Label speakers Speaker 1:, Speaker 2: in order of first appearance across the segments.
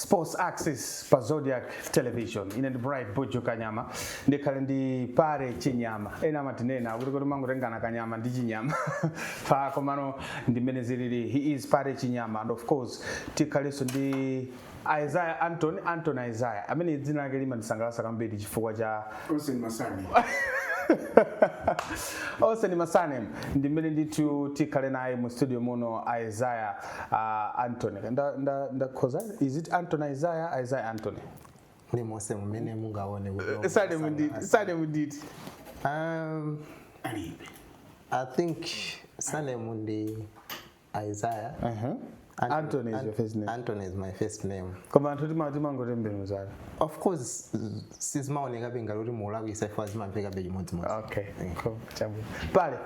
Speaker 1: Sports Axis pa Zodiac Television. Ine ndi Bright Bojo Kanyama, ndikhale ndi Pare Chinyama. Ena amatinena kuti mangotengana kanyama ndi chinyama pa komano ndi mmene zilili. He is Pare Chinyama, and of course tikhalenso ndi Isaiah Anton, Anton Isaiah, amene dzina lake limandisangalatsa kwambiri chifukwa cha
Speaker 2: Onse masane.
Speaker 1: Onse ndi masane. Ndi mmene ndithu tikhale naye mu studio muno, Isaiah Anthony. Ndakhoza, is it Anton Isaiah, Isaiah Anthony?
Speaker 3: Mulimonse mumene mungaone kuti
Speaker 1: Sane munditi, sane munditi.
Speaker 2: Alibe.
Speaker 3: I think surname ndi Isaiah.
Speaker 1: Anthony is your first name.
Speaker 3: Anthony is my first name.
Speaker 1: Koma anthu timangotembenuzana.
Speaker 3: Of course, sizimaonekabe ngati kuti mulakwisa ifo, zimamvekabe chimodzimodzi.
Speaker 1: Okay, cool, chabwino. Pale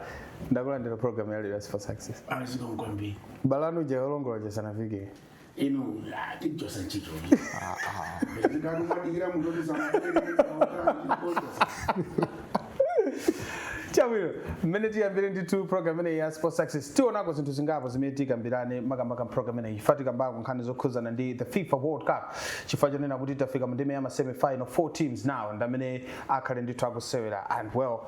Speaker 1: ndakulandira program ya lero Sports Axis.
Speaker 2: Aziko kwambiri.
Speaker 1: Balanu je olongola chesanafike.
Speaker 2: Inu tijosa ntchito. Ndikakumadikira munthu kuti sanabwere.
Speaker 1: Chabwino, mmene tiyambire ndithu program imeneyi ya Sports Axis, tionako zinthu zingapo zimene tikambirane makamaka program imeneyi. Ifa tikambako nkhani zokhuzana ndi the FIFA World Cup, chifukwa chonena kuti tafika mu ndime ya ma semi final. Four teams now ndi amene akhale ndithu akusewera. And well,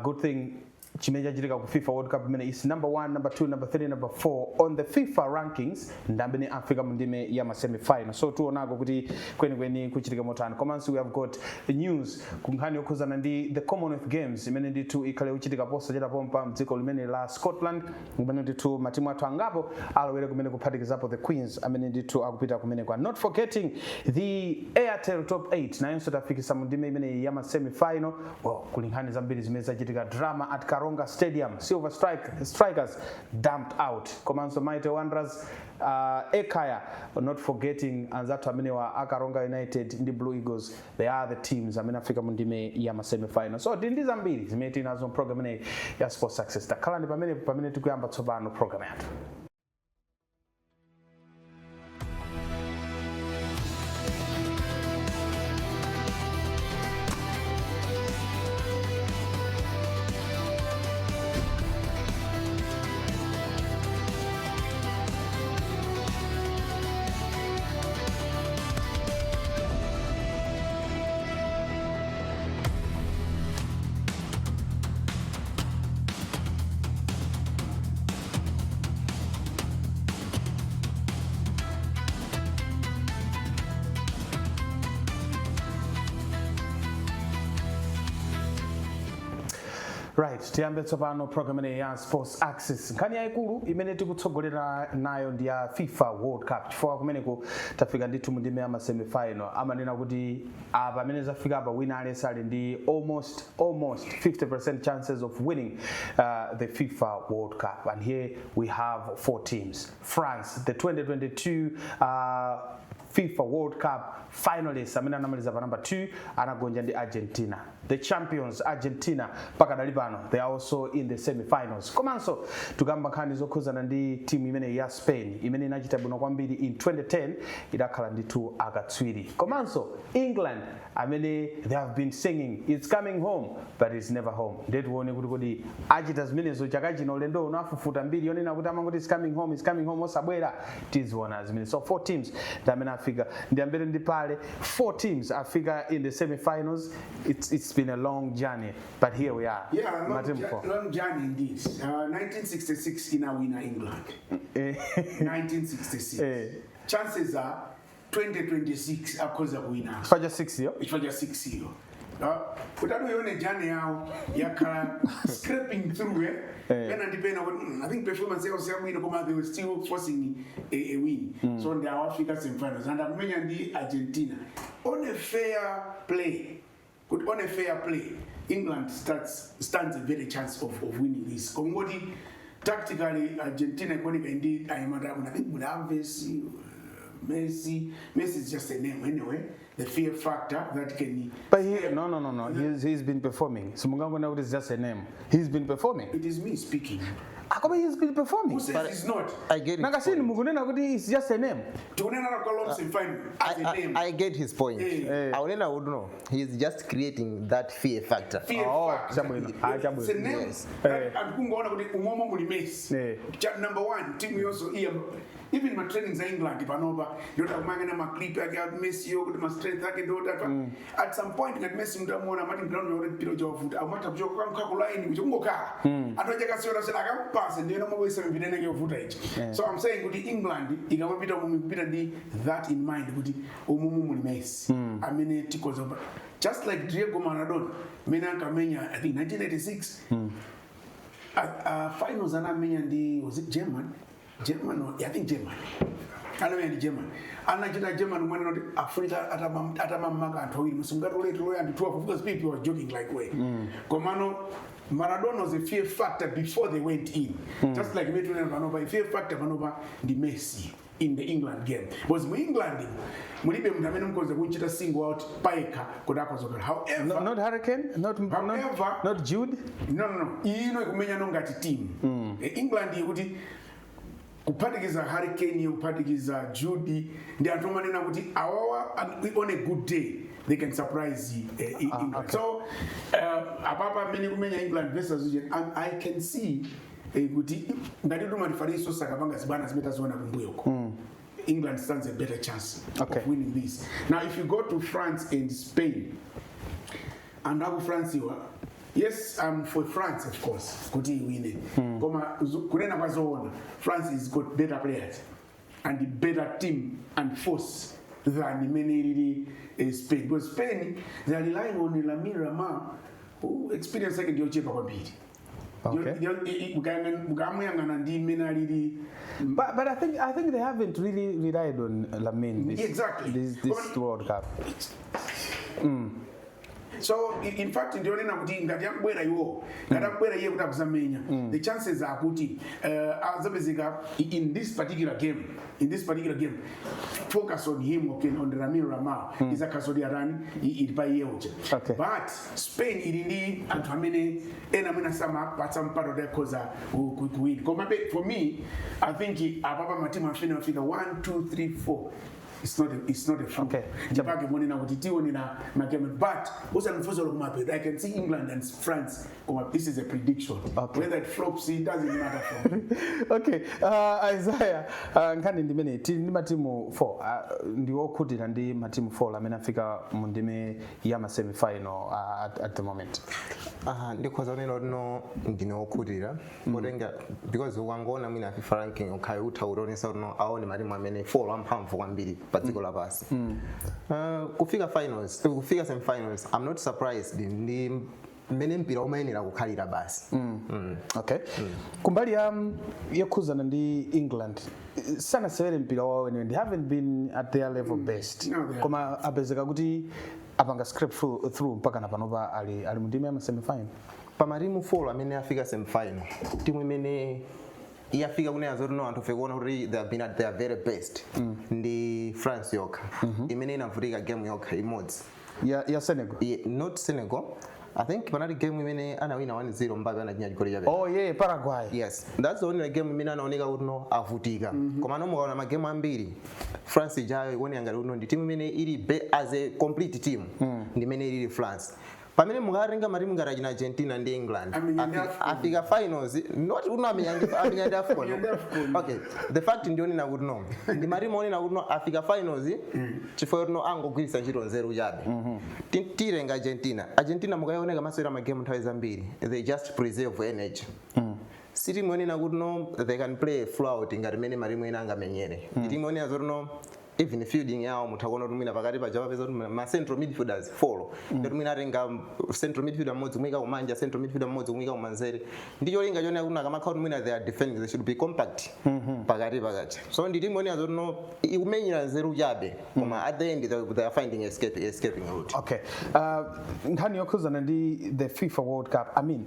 Speaker 1: good thing chimene chachitika ku FIFA World Cup imene is number 1, number 2, number 3, number 4 on the FIFA rankings ndi amene afika mu ndime ya ma semi final. So tionako kuti kwenikweni kuchitika motani. Komanso we have got news ku nkhani yokhuzana ndi the Commonwealth Games imene ndithu ikhale kuchitika posachedwa pompa mdziko limene la Scotland, kumene ndithu matimu athu angapo alowere kumene, kuphatikizapo the Queens amene ndithu akupita kumene kwa. Not forgetting the Airtel Top 8, nayonso tafikisa mu ndime imene ya ma semi final. Well, kuli nkhani zambiri zimene zachitika. Drama at Karonga Stadium, Silver Strikers dumped out, komanso Mighty Wanderers, Ekaya, not forgetting anzathu amene wa Akaronga United ndi Blue Eagles. They are the teams amene afika mu ndime ya ma semi final. So tili ndi zambiri zimene tili nazo mu program imeneyi ya Sports Axis. Takhalani pamene pamene tikuyamba tsopano program yathu. Right, tiyambe tsopano program imeneyi ya Sports Axis. Nkhani yayikulu imene tikutsogolera nayo ndi ya FIFA World Cup, chifukwa kumeneko tafika ndithu mu ndime ya ma semi final. Amanena kuti apa amene zafika apa, wina aliyense ali ndi almost 50% chances of winning the FIFA World Cup. And here we have four teams: France, the 2022 FIFA World Cup finalists amene anamaliza pa number 2, anagonja ndi Argentina, the champions Argentina. Pakadali pano they are also in the semi-finals. Komanso tukamba nkhani zokhuzana ndi timu imene ya Spain, imene inachita bwino kwambiri in 2010, idakhala ndithu akatswiri. Komanso England, amene they have been singing "It's coming home," but it's never home. Ndiye tione kuti kodi achita zimenezo chaka chino, ulendo uno afufuta mbiri yonena kuti amangoti "It's coming home, it's coming home," osabwera? Tiziona zimene. So four teams ndi amene afika. Ndiyambire ndi Pale. Four teams afika in the semi-finals. It's been a long journey, but here we are.
Speaker 2: Yeah, long,
Speaker 1: Matimu four.
Speaker 2: Long journey indeed. 1966 inawina England. 1966. Chances are 2026 akhoza kuwina.
Speaker 1: Chifukwa cha 6 yo.
Speaker 2: Chifukwa cha 6 iyo. Utati uione journey yawo, yakhala scraping through, eh? Pena ndi pena kuti, I think performance yawo siyabwino, koma they were still forcing a win. So ndi awafika semifinals and akumenya ndi Argentina. On a fair play, kuti on a fair play, England stands a very chance of winning this. Koma tactically Argentina ikuoneka ndi anyamata abwino. I think muli Alves, Messi. Messi is just a name anyway. The fear factor that can
Speaker 1: But he, no. He's been performing. Simungangona kuti it's just a name. He's been performing.
Speaker 2: It is me speaking.
Speaker 1: Akobe, he's been performing.
Speaker 2: Who says he's not?
Speaker 3: I get it.
Speaker 1: Nakasini mukunena kuti it's just a name.
Speaker 2: Tikunena na kwa semi-final as a name.
Speaker 3: I get his point. Aunena would know. He's just creating that fear factor.
Speaker 2: Fear
Speaker 1: Oh,
Speaker 2: factor.
Speaker 1: chabwino. Ah, chabwino.
Speaker 2: It's a name.
Speaker 3: Yes.
Speaker 2: Atikungoona kuti umomo muli Messi. Number one, timu yonso iya Even ma trainings a England panopa ndoti akumayang'ana ma clip ake a Messi yo kuti ma strength ake ndoti at some point ngati Messi mutamuona amati ground yakuti mpira chawavuta, amatha kuchoka kankha ku line kucho kungokhala anthu aja akasiyana siyana akampasa ndiye mabwesa mipira inenge yovuta ichi. So I'm saying kuti England ikamapita umu ikupita ndi that in mind kuti umumu muli Messi amene tikoza just like Diego Maradona mene ankamenya, I think 1986 finals anamenya ndi, was it German? German or, I think German. Anamenya ndi German, anachita German mwana kuti afunika atamamaka anthu awiri musungatoletoyo anthu 12 because people were joking like way. Komano Maradona was a fear factor before they went in, just like me panopa a fear factor panopa ndi Messi in the England game, because mu England mulibe munthu amene mukhoza kunchita single out payekha kuti akhoza kukhala. However,
Speaker 1: No, not Harry Kane, not
Speaker 2: However-
Speaker 1: not Jude.
Speaker 2: No, ino ikumenya ngati team. England ikuti kuphatikiza Harry Kane, kuphatikiza Jude, ndi anthu omanena kuti awawa on a good day they can surprise England. So apapa amene kumenya England versus Egypt, I can see kuti ngati tuma referee so sakapanga zibwana zimene taziona kumbuyoko, England stands a better chance of winning this. Now, if you go to France and Spain, and aku France iwa, yes, I'm for France, of course, kuti iwine. Koma kunena kwa zoona, France has got better players and the better team and force than imene ilili Spain, because Spain, they are relying on Lamine Yamal, who experience yake ndiyochepa kwambiri. Mukamuyang'ana ndi imene alili.
Speaker 1: But I think they haven't really relied on Lamine this this World Cup.
Speaker 2: So in fact ndionena kuti ngati akubwera iwo, ngati akubwera iye kuti akuzamenya, the chances are kuti azapezeka in this particular game, in this particular game focus on him, okay, on Lamine Yamal izakhaso atani ili pa iye uja. But Spain ili ndi anthu amene ena amene samapatsa mpata kuti akhoza kuwina. Koma for me, I think apapa matimu amene afika 1 2 3 4, it's not a fluke. Ndipake monena kuti tionera magame, but usanifunsa kumapeto, I can see England and France, koma this is a prediction. Whether it flops, it doesn't matter for me.
Speaker 1: Okay, Isaiah, nkhani ndimene tili ndi matimu 4, ndi okhutira ndi matimu 4 amene afika mu ndime ya ma semifinal at the moment?
Speaker 3: Aha, ndikhoza kunena kuti no, ndine wokhutira potenga because ukangoona mwina FIFA ranking ukhale utha kutionesa kuti no, aone matimu amene four amphamvu kwambiri pa dziko lapansi. Kufika finals, kufika semifinals, I'm not surprised, ndi mmene mpira umayenera kukhalira basi.
Speaker 1: Okay, kumbali ya yokhuzana ndi England, sanasewere mpira wawo weniweni. They haven't been at their level best.
Speaker 2: No, they haven't.
Speaker 1: Koma apezeka kuti apanga scrape through mpaka na panopa ali mu ndime ya ma semifinal.
Speaker 3: Pa matimu 4 amene afika semifinal, timu imene yafika kunena zoti no, anthu fe kuona kuti they have been at their very best ndi France yokha imene inavutika game yokha imodzi.
Speaker 1: Ya Senegal?
Speaker 3: Yeah, not Senegal. I think panali game imene anawina 1-0, Mbappe anachinya chigoli chabe.
Speaker 1: Oh yeah, Paraguay.
Speaker 3: Yes, that's the only game imene anaoneka kuti no, avutika. Koma no, mukaona magemu ambiri France ijayo ikuoneka ngati kuti no, ndi timu imene ili as a complete team ndi imene ilili France. Pamene mukatenga matimu ngati achina Argentina ndi England
Speaker 2: Amenya ndi
Speaker 3: afika,
Speaker 2: AFCON.
Speaker 3: Afika finals, not kuti no, amenya ndi AFCON.
Speaker 2: Amenya ndi AFCON.
Speaker 3: Okay, the fact ndionena kuti no, ndi matimu onena kuti no, afika finals chifukwa kuti no, angogwiritsa ntchito nzeru chabe. Tirenga Argentina, Argentina mukaioneka masewera magemu nthawi zambiri they just preserve energy. Si timu yonena kuti no, they can play full out ngati mene matimu ena angamenyere. Ndi timu yonena zoti no, even fielding yawo mutha kuona kuti mwina pakati paja papeza kuti ma central midfielders four, ndoti mwina atenga central midfielder mmodzi kumuyika kumanja, central midfielder mmodzi kumuyika kumanzere, ndi cholinga chonena kuti akamakhala kuti mwina they are defending, they should be compact pakati pakati. So ndi timu yonena zoti no, ikumenyera nzeru chabe, koma at the end they are finding escaping route.
Speaker 1: Okay, nkhani yokhuzana ndi the FIFA World Cup, I mean,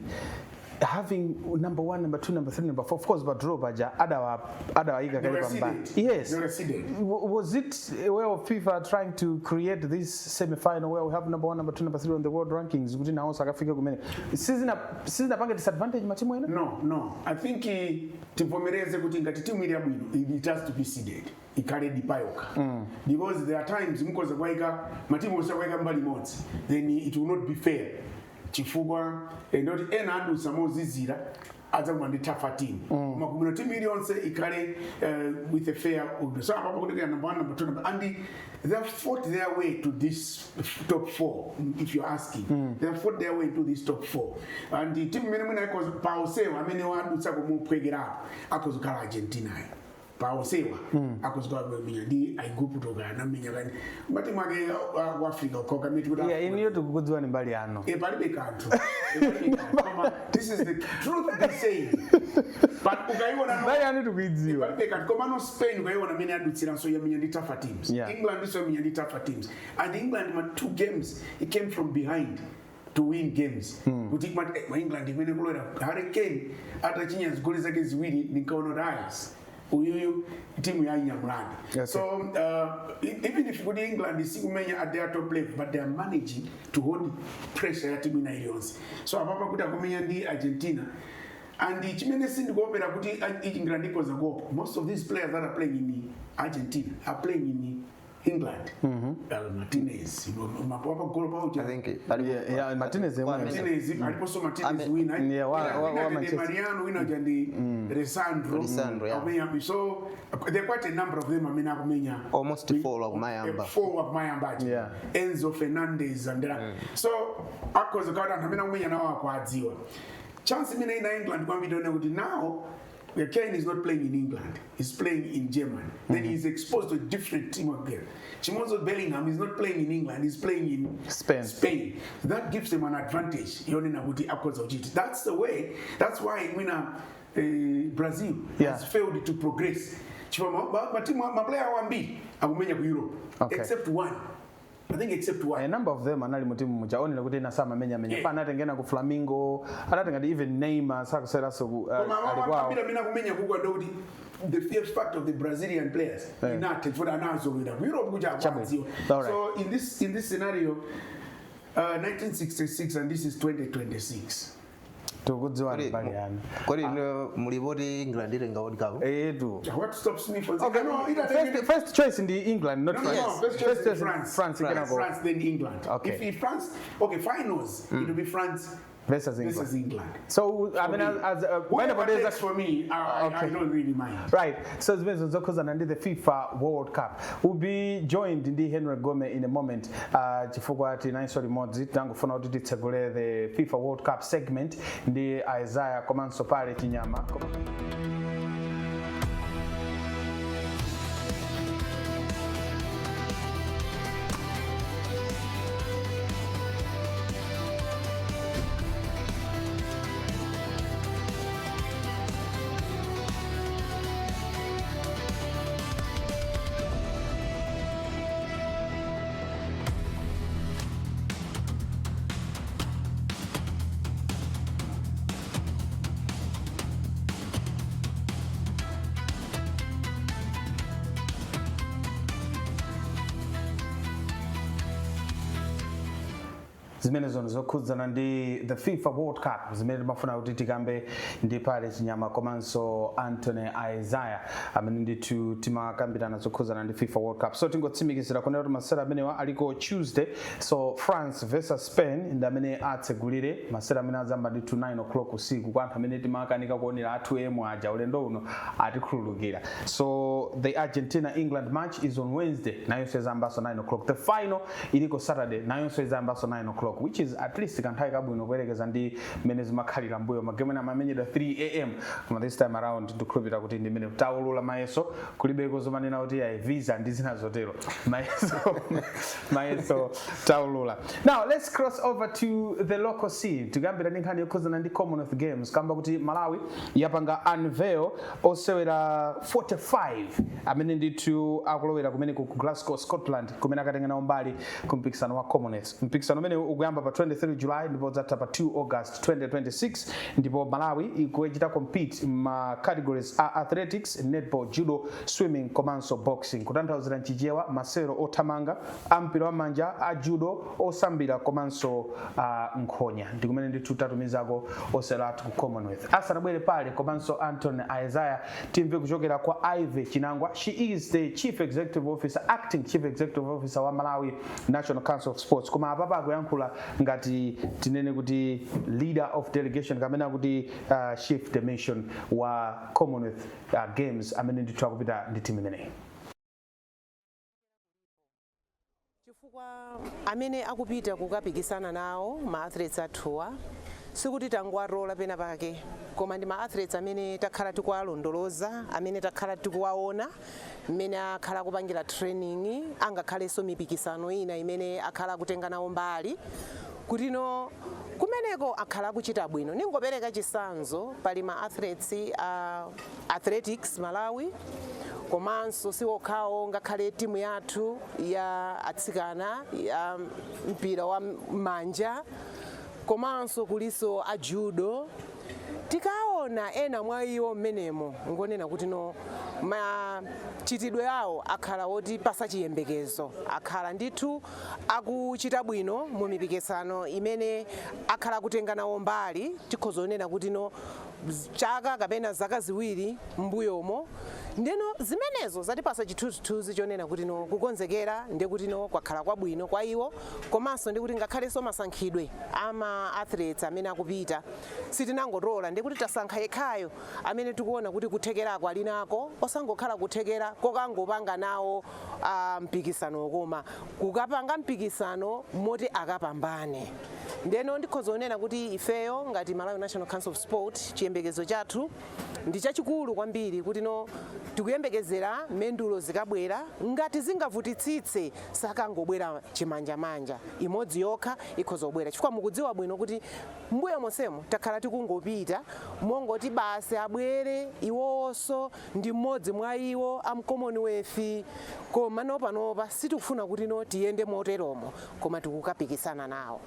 Speaker 1: having number one, number two, number three, number four, of course, but draw paja adawayika
Speaker 2: They
Speaker 1: kale
Speaker 2: were
Speaker 1: pambali.
Speaker 2: seeded.
Speaker 1: Yes.
Speaker 2: They were seeded.
Speaker 1: Was it a way of FIFA trying to create this semi-final where we have number one, number two, number three on the world rankings kuti nawo sakafike kumene sizinapange disadvantage matimu ena?
Speaker 2: No, I think tivomereze kuti ngati timu ili yabwino, it has to be seeded, ikhale dipayokha, because there are times mukhoza kuwayika matimu onse kuwayika mbali imodzi, then it will not be fair chifukwa ndoti ena adusa mozizira. Adzakumana ndi tougher team, koma kumino team iliyonse ikhale with a fair. So apapo kuti number one, number two, number, and they have fought their way to this top four. If you're asking, they have fought their way to this top four, and the team imene mwina ikoza paosewa amene wadutsa kumuphwekerapo akozokhala Argentina. Paosewa akozokhala kumenya ndi Aigupto kana amenya kani matimu ake ku Africa ukhoka miti kuti
Speaker 1: Yeah, iniyo tikukudziwa ni mbali yanu.
Speaker 2: Palibe kanthu. Palibe kanthu. Koma this is the truth they saying, but ukaiona
Speaker 1: Mbali yanu tikuidziwa.
Speaker 2: Palibe kanthu. Koma no, Spain ukaiona amene adutsiranso, yamenya ndi tougher teams. England iso yamenya ndi tougher teams, and England ma two games, it came from behind to win games, kuti ma England imene kulowera Harry Kane atachinya zigoli zake ziwiri, ndinkaona kuti ayas uyuyu timu ya inyamulani. So even if kuti England sikumenya at their top level, but they are managing to hold pressure ya timu ina iliyonse. So apapa kuti akumenya ndi Argentina, and chimene sindikuopera kuti England ikoza kuopa, most of these players that are playing in Argentina are playing in England. Martinez wapa golo pauja.
Speaker 3: I think
Speaker 1: Yeah, Martinez yemwe.
Speaker 2: Martinez aliponso, Martinez wina.
Speaker 1: Yeah, wa
Speaker 2: Wina ndi
Speaker 1: Manchester.
Speaker 2: Mariano, wina uja ndi Lisandro.
Speaker 3: Lisandro, yeah.
Speaker 2: Akumenya. So there are quite a number of them amene akumenya.
Speaker 3: Almost four akumayamba.
Speaker 2: Four akumayamba aja. Enzo Fernandez and so akhoza kuti anthu amene akumenya nawo akuadziwa. Chance imene ina England kwambiri tione kuti now Kane is not playing in England, he's playing in Germany. Then he's exposed to a different team again. Chimozo Bellingham is not playing in England, he's playing in
Speaker 1: Spain.
Speaker 2: Spain. That gives them an advantage. Yonena kuti akhoza kuchita. That's the way. That's why mwina Brazil has failed to progress. Chifukwa matimu maplayer awo ambiri akumenya ku Europe. Except one. I think except one.
Speaker 1: A number of them anali mu timu muja onera kuti ena samamenya menya. Pa anatengena ku Flamingo, anatenga ndi even Neymar sakuseraso ku
Speaker 2: Koma
Speaker 1: ali kwawo.
Speaker 2: ambiri amene akumenya kuko ndikuti the fear factor of the Brazilian players inathe chifukwa anazowera ku Europe kuja
Speaker 1: Chabwino.
Speaker 2: akuadziwa.
Speaker 1: All right.
Speaker 2: So in this scenario, 1966 and this is 2026.
Speaker 1: Tikudziwa mbali yanu.
Speaker 3: Kodi mulipoti England itenga World Cup?
Speaker 1: Etu.
Speaker 2: What stops me from
Speaker 1: Okay,
Speaker 2: No,
Speaker 1: first choice ndi England, not
Speaker 2: No, no,
Speaker 1: France.
Speaker 2: no. First choice is France.
Speaker 1: France,
Speaker 2: France,
Speaker 1: kenako
Speaker 2: France, then England. If France, okay, finals, it will be France
Speaker 1: versus England.
Speaker 2: Versus England.
Speaker 1: So I mean, as
Speaker 2: Whoever
Speaker 1: when
Speaker 2: takes for me, I don't really mind.
Speaker 1: Right, so zimene zokhuzana ndi the FIFA World Cup. We'll be joined ndi Henry Gome in a moment, chifukwa tinanso limodzi tangofuna kuti titsegule the FIFA World Cup segment ndi Isaiah komanso pale Chinyama. Zimene zono zokhudzana ndi the FIFA World Cup zimene timafuna kuti tikambe ndi pale Chinyama komanso Anthony Isaiah amene ndithu timakambirana zokhudzana ndi FIFA World Cup. So tingotsimikizira kunena kuti masewera amenewa aliko Tuesday. So France versus Spain ndi amene atsegulire masewera amene azamba ndithu 9 o'clock usiku. Kwa anthu amene timakanika kuonera athu emwe aja, ulendo uno atikhululukira. So the Argentina England match is on Wednesday, nayonso izambanso 9 o'clock. The final iliko Saturday, nayonso izambanso 9 o'clock, which is at least kanthawi kabwino kuyerekeza ndi mmene zimakhalira mbuyo, magemu ena amamenyedwa 3 am. Koma this time around ndikukhulupirira kuti ndi mmene taulula mayeso, kulibeko zomanena kuti ayi visa ndi zina zotero. Mayeso taulula. Now let's cross over to the local scene. Tikuyambira ndi nkhani yokhuzana ndi Commonwealth Games, kamba kuti Malawi yapanga unveil osewera 45 amene ndithu akulowera kumene ku Glasgow, Scotland, kumene akatenga nawo mbali ku mpikisano wa Commonwealth. Mpikisano umene ukuyamba pa 23 July ndipo udzatha pa 2 August 2026, ndipo Malawi ikuchita compete ma categories a athletics, netball, judo, swimming komanso boxing. Kutanthauzira mchichewa, masewero othamanga, ampira wa manja, a judo, osambira komanso nkhonya, ndi kumene ndithu tatumizako osewera athu ku Commonwealth. Asanabwere pale komanso Anton Isaiah, timve kuchokera kwa Ivy Chinangwa. She is the chief executive officer, acting chief executive officer wa Malawi National Council of Sports. Koma apapa akuyankhula akuyankhula ngati tinene kuti leader of delegation kapena kuti chief de mission wa Commonwealth Games amene ndithu akupita ndi timu imeneyi.
Speaker 4: Chifukwa amene akupita kukapikisana nawo ma athletes athuwa, sikuti tangowatola pena pake, koma ndi ma athletes amene takhala tikuwalondoloza, amene takhala tikuwaona mmene akhala akupangira training, angakhalenso mipikisano ina imene akhala akutenga nawo mbali, kutino kumeneko akhala akuchita bwino. Ningopereka chitsanzo, pali ma athletes a Athletics Malawi, komanso si okhawo, ngakhale timu yathu ya atsikana ya mpira wa manja, komanso kuliso a judo. Tikaona ena mwa iwo mmenemo, ngonena kuti no, machitidwe awo akhala oti pasa chiyembekezo, akhala ndithu akuchita bwino mu mipikisano imene akhala akutenga nawo mbali. Tikhoza kunena kuti no, chaka kapena zaka 2 mbuyomo. Ndeno zimenezo zatipasa chithunzithunzi chonena kuti no, kukonzekera ndikuti no, kwakhala kwabwino kwa iwo, komanso ndikuti ngakhalenso masankhidwe ama athletes amene akupita, sitinangotola, ndikuti tasankha yekhayo amene tikuona kuti kuthekerako ali nako, osangokhala kuthekera kokangopanga nawo mpikisano, koma kukapanga mpikisano moti akapambane. Ndeno ndikhoza kunena kuti ifeyo ngati Malawi National Council of Sport, chiyembekezo chathu ndi chachikulu kwambiri kuti no, tikuyembekezera mendulo zikabwera, ngati zingavutitsitse, sakangobwera chimanjamanja, imodzi yokha ikhoza kubwera, chifukwa mukudziwa bwino kuti mbuyo monsemo takhala tikungopita mongoti basi abwere iwonso ndi mmodzi mwa iwo am Commonwealth. Koma nopanopa sitikufuna kuti no, tiyende moteromo, koma tikukapikisana nawo.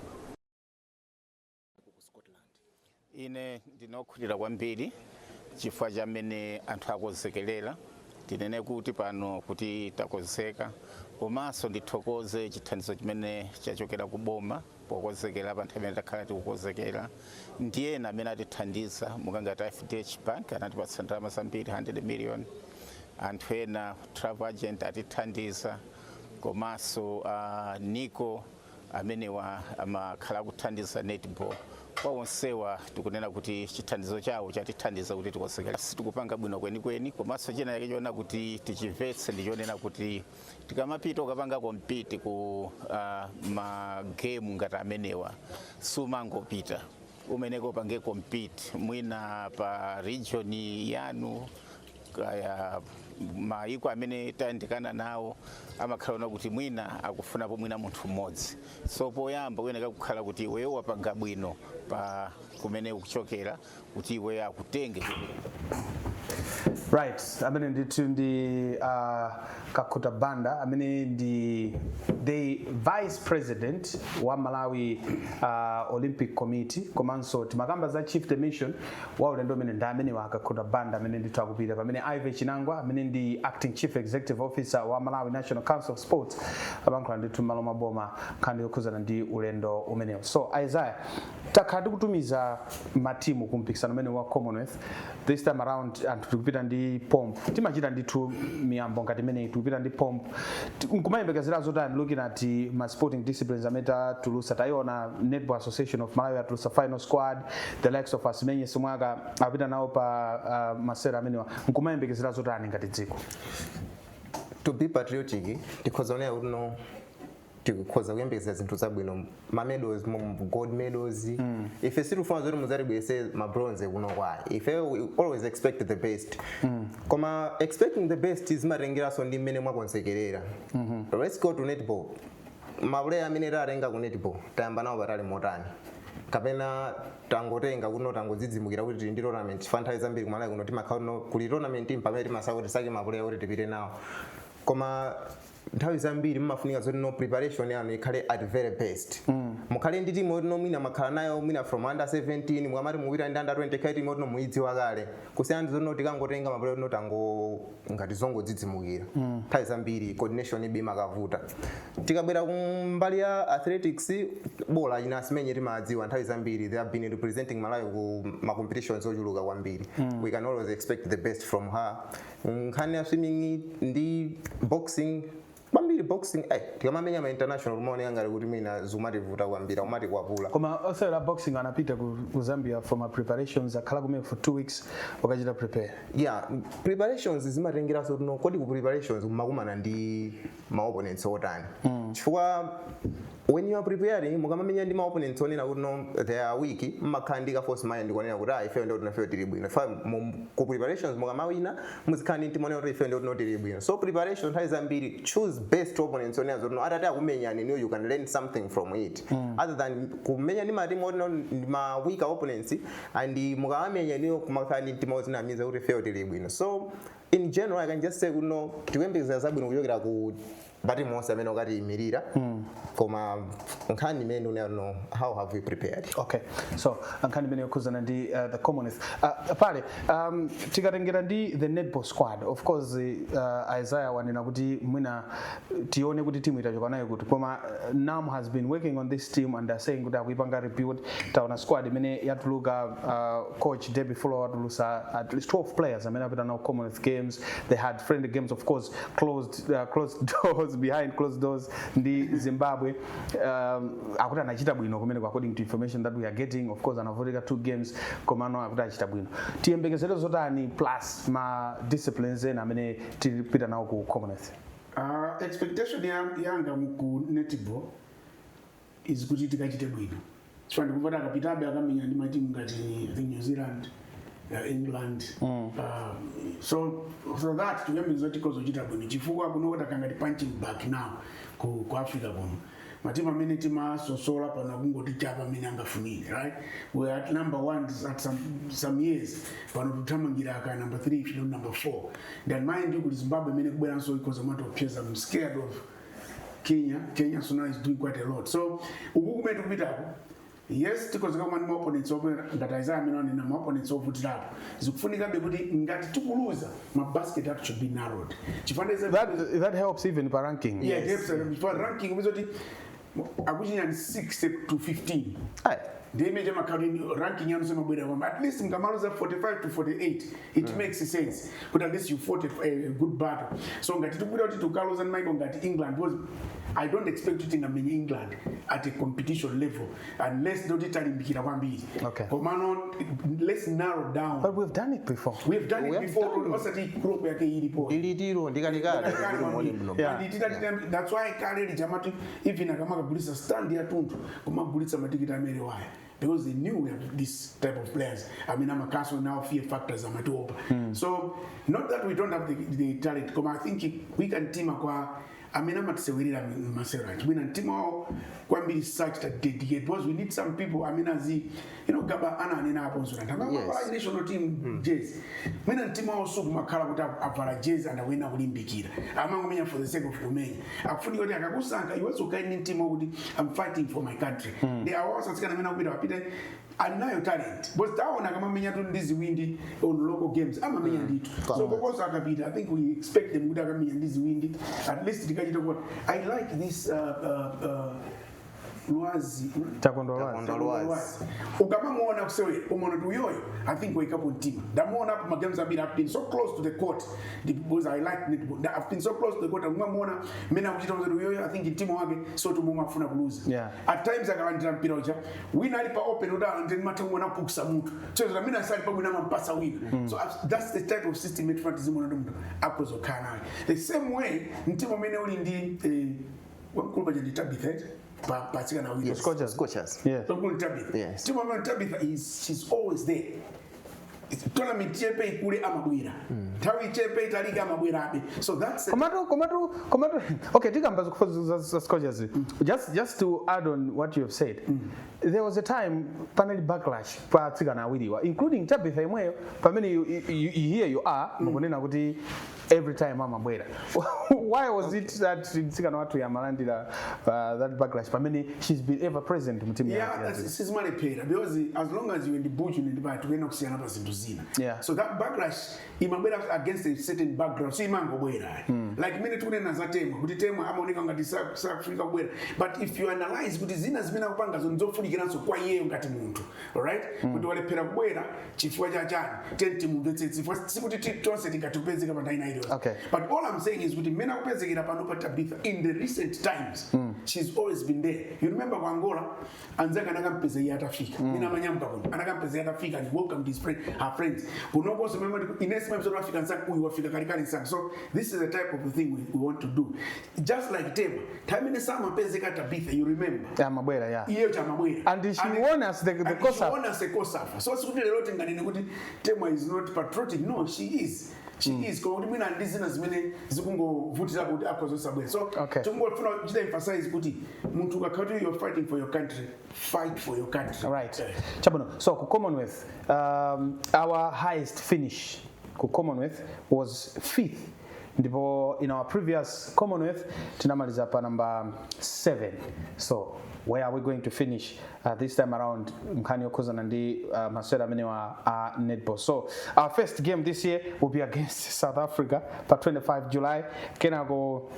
Speaker 5: Ine ndinokhutira kwambiri chifukwa chamene anthu akonzekerera. Tinene kuti pano kuti takonzeka, komanso ndithokoze chithandizo chimene chachokera ku boma pokonzekera pa nthawi imene takhala tikukonzekera, ndi ena amene atithandiza mukangati FDH Bank anatipatsa ndalama zambiri, 100 million. Anthu ena, travel agent atithandiza, komanso nico amenewa amakhala akuthandiza netball. Kwa onsewa tikunena kuti chithandizo chawo chatithandiza kuti tikonzekere. Sitikupanga bwino kwenikweni, komanso china chake choona kuti tichimvetse ndichonena kuti tikamapita ukapanga compete ku magemu ngati amenewa, sumangopita, umeneko upange compete mwina pa region yanu, kaya maiko amene tayandikana nawo amakhala ona kuti mwina akufunapo mwina munthu mmodzi. So poyamba kuyeneka kukhala kuti iweyo wapanga bwino pa kumene ukuchokera kuti iweyo akutenge.
Speaker 1: Right, amene ndithu ndi Kakhuta Banda, amene ndi the vice president wa Malawi Olympic Committee, komanso timakamba za chief de mission wa ulendo umene ndi amene wa Kakhuta Banda amene ndithu akupita, pamene Ivy Chinangwa amene ndi acting chief executive officer wa Malawi National Council of Sports apankhula ndithu m'malo mwa boma nkhani yokhuzana ndi ulendo umenewo. So Isaiah, takhala tikutumiza matimu ku mpikisano umene wa Commonwealth. This time around anthu tikupita ndi pomp, timachita ndithu miyambo ngati imeneyi, tikupita ndi pomp. Nkumayembekezera zotani looking at ma sporting disciplines amene tatulusa? Tayiona Netball Association of Malawi atulusa final squad, the likes of Asimenye Simwaka apita nawo pa masera amenewa. Nkumayembekezera zotani ngati dziko?
Speaker 3: To be patriotic, tikhoza kunena kuti no, tikhoza kuyembekezera zinthu zabwino, ma medals, gold medals. Ife sitifuna zoti mudzatibwerese ma bronze kuno kwayi. Ife we always expect the best, koma expecting the best zimatengeranso ndi mmene mwakonzekerera. Let's go to netball. Ma player amene tatenga ku netball, tayamba nawo patali motani, kapena tangotenga kuno, tangodzidzimukira kuti tili ndi tournament? Fa nthawi zambiri kumalawi kuno timakhala kuno kuli tournament, pamene timasaka kuti tisake ma player kuti tipite nawo, koma nthawi zambiri mumafunika zoti no, preparation yanu ikhale at very best. Mukhale ndi timu yoti no, mwina makhala nayo mwina from under 17, mukamati mupita ndi under 20, khale timu yoti no, muyidziwa kale, kusiyana ndi zoti no, tikangotenga ma player no, tango ngati zongodzidzimukira. Nthawi zambiri coordination ibe imakavuta. Tikabwera kumbali ya athletics, bola ina Asimenye timadziwa, nthawi zambiri they have been representing Malawi ku ma competitions ochuluka kwambiri. We can always expect the best from her. Nkhani ya swimming ndi boxing, kwambiri Boxing, tikamamenya ma international kumaoneka ngati kuti mwina zumativuta kwambiri, umatikwapula.
Speaker 1: Koma osewera boxing anapita ku Zambia for ma preparations, akhala kumene for 2 weeks wakachita prepare.
Speaker 3: Yeah, preparations zimatengeranso tuno kodi ku preparations mumakumana ndi ma opponents otani, chifukwa when you are preparing, mukamamenya ndi ma opponents onena kuti no, they are weak, mmakhala ndi ka false mind kuonena kuti ah, ifeyo ndio tunafeyo tili bwino. Fa ku preparations mukamawina, muzikhala ndi mtima onena kuti ifeyo ndio tuno tili bwino. So preparation nthawi zambiri, choose best opponents onena zoti no, atati akumenyani niyo, you can learn something from it, other than kumenya ndi matimu oti no, ndi ma weaker opponents, and mukamamenya niyo kumakhala ndi mtima ozinamiza kuti ifeyo tili bwino. So in general, I can just say kuti no, tikuyembekezera zabwino kuchokera ku matimu onse amene okatiyimirira, koma nkhani imene ndikuonera no, how have we prepared?
Speaker 1: Okay, so nkhani imene yokhuzana ndi the Commonwealth, pale tikatengera ndi the netball squad, of course, Isaiah wanena kuti mwina tione kuti timu itachoka nayo kuti, koma NAM has been working on this team and are saying kuti akuipanga rebuild. Taona squad imene yatuluka, coach Debbie Fuller watulusa at least 12 players amene apita nawo Commonwealth Games. They had friendly games, of course, closed doors, behind closed doors ndi Zimbabwe. Akuti anachita bwino kumene, according to information that we are getting. Of course anavutika two games, komano akuti achita bwino. Tiyembekezere zotani plus ma disciplines ena amene tipita nawo ku Commonwealth?
Speaker 2: Expectation yanga ku netball is kuti tikachite bwino, chifukwa ndikumva akapitabe akamenya ndi matimu ngati, I think, New Zealand, England. So that tikuyembekeza kuti tikozochita bwino, chifukwa kuno kuti akangati punching bag now ku Africa kuno, matimu amene timasosola pano akungoti chapa amene angafunire, right? We are at number one at some years, pano tuthamangira aka number three, if not number four. Then mind you, kuti Zimbabwe imene kubweranso ikoza matopyeza. I'm scared of Kenya. Kenya so now is doing quite a lot. So uku kumene tikupitako, yes, tikozeka kumani ma opponents omwe ngati Isaiah amene wanena, ma opponents ovutirapo, zikufunikabe kuti ngati tikuluza, ma basket athu should be narrowed chifukwa
Speaker 1: That helps even pa ranking.
Speaker 2: Yeah, yes. Chifukwa ranking umizoti akuchinyani 6 to 15
Speaker 3: Ayi.
Speaker 2: ndiye imene chamakhala ranking yanu semabwera kwamba at least mukamaluza 45 to 48, it makes sense kuti at least you fought a good battle. So ngati tikupita kuti tikaluza ndi maiko ngati England, because I don't expect kuti tingamenye England at a competition level unless ndoti talimbikira kwambiri. Komano let's narrow down.
Speaker 1: But we've done it before.
Speaker 2: We've done
Speaker 3: We
Speaker 2: it
Speaker 3: have
Speaker 2: before.
Speaker 3: done it.
Speaker 2: Osati crop yake ilipo.
Speaker 3: Ndilitiro ndikalikale kuti muone bwino.
Speaker 2: And that's why kale lijamati even akamakagulisa stand yathunthu kumagulitsa matikiti amene waya, because they knew we have this type of players. I mean, amakaso now fear factors amatopa. So not that we don't have the talent, koma I think we can team kwa amene amatisewelera masewero achi mwina mtima wawo kwambiri such that dedicate, because we need some people amene azi Gaba ananena aponso yes. National team jersey, mwina mtima wawo sukumakhala kuti avala jezi and awena kulimbikira, amangomenya for the sake of kumenya. Akufunika kuti akakusankha iwenso ukhale ndi mtima wakuti I'm fighting for my country. Ndi awo asatsikana amene akupita wapite alinayo talent, because taona akamamenya tu ndi ziwindi on local games, amamenya ndithu. So kokonso akapita, I think we expect them kuti akamenya ndi ziwindi, at least tikachita kuti I like this Lwazi.
Speaker 1: Takondwa Lwazi.
Speaker 3: Takondwa Lwazi.
Speaker 2: Ukamamuona kusewera, umaona kuti uyoyo, I think waikapo mtima. Ndamuona apo magames ambiri. I've been so close to the court because I like netball. I've been so close to the court. Umamuona mmene akuchita kuti uyoyo, I think mtima wake so tumomwe afuna kuluza. At times akalandira mpira uja, wina ali pa open kuti alandire, matha kumuona kupukusa mutu, so amene asali pa bwino amampasa wina. So that's the type of system etifuna tizimuona kuti munthu akhoza kukhala nayo the same way mtima umene uli ndi wamkulu paja ndi Tabitha, eh? Pa patsikana wina.
Speaker 1: Scorchers.
Speaker 3: Scorchers.
Speaker 2: Wamkulu ndi Tabitha. Mtima umene Tabitha is, she's always there. Tournament chepe ikule amabwera, nthawi ichepe italike amabwerabe. So that's the
Speaker 1: Komatu, okay, tikamba za Scorchers. Just to add on what you have said, there was a time panali backlash pa atsikana awiriwa, including Tabitha imweyo, pamene here you are mukunena kuti every time amabwera. Why was it that mtsikana wathu yamalandira that backlash pamene she's been ever present mu team yake?
Speaker 2: Sizimalephera, because as long as you ndi buchu ndi pati kuyena kusiyana pa zinthu zina. So that backlash imabwera against a certain background, so imangobwera like imene tikunena za Temwa, kuti Temwa amaoneka ngati sakufunika kubwera, but if you analyze kuti zina zimene akupangazo ndizofunikiranso kwa iyeyo ngati munthu, alright, kuti walephera kubwera chifukwa cha chani, teni timumvetsetse, chifukwa sikuti tonse tingatipezeka pa nthawi iliyonse.
Speaker 1: Okay.
Speaker 2: But all I'm saying is kuti mmene Akupezekera pano pa Tabitha in the recent times, she's always been there. You remember ku Angola, anzake anakampeza iye atafika. Mina amanyamuka kuno anakampeza iye atafika and welcomed his friend, her friends. Kunokonso inesi mamso afika nsanga, uyu wafika kalikali nsanga. So this is the type of thing we want to do. Just like Tema, time imene samapezeka Tabitha, you remember?
Speaker 1: Amabwera, yeah.
Speaker 2: Iyeyo chamabwera.
Speaker 1: And she won us the
Speaker 2: And she
Speaker 1: COSAFA.
Speaker 2: Won us the COSAFA. So sikuti lero tinganene kuti Tema is not patriotic. No, she is, she is. Koma kuti mwina ndi zina zimene zikungovutira kuti akhozosabwera. So tikungofuna kuchita emphasize kuti munthu ukakhala kuti you're fighting for your country, fight for your country.
Speaker 1: Right. Chabwino. So ku Commonwealth, our highest finish ku Commonwealth was fifth. Ndipo in our previous Commonwealth tinamaliza pa number 7. So where are we going to finish this time around, nkhani yokhuzana ndi masewera amene wa netball? So our first game this year will be against South Africa pa 25 July. Kenako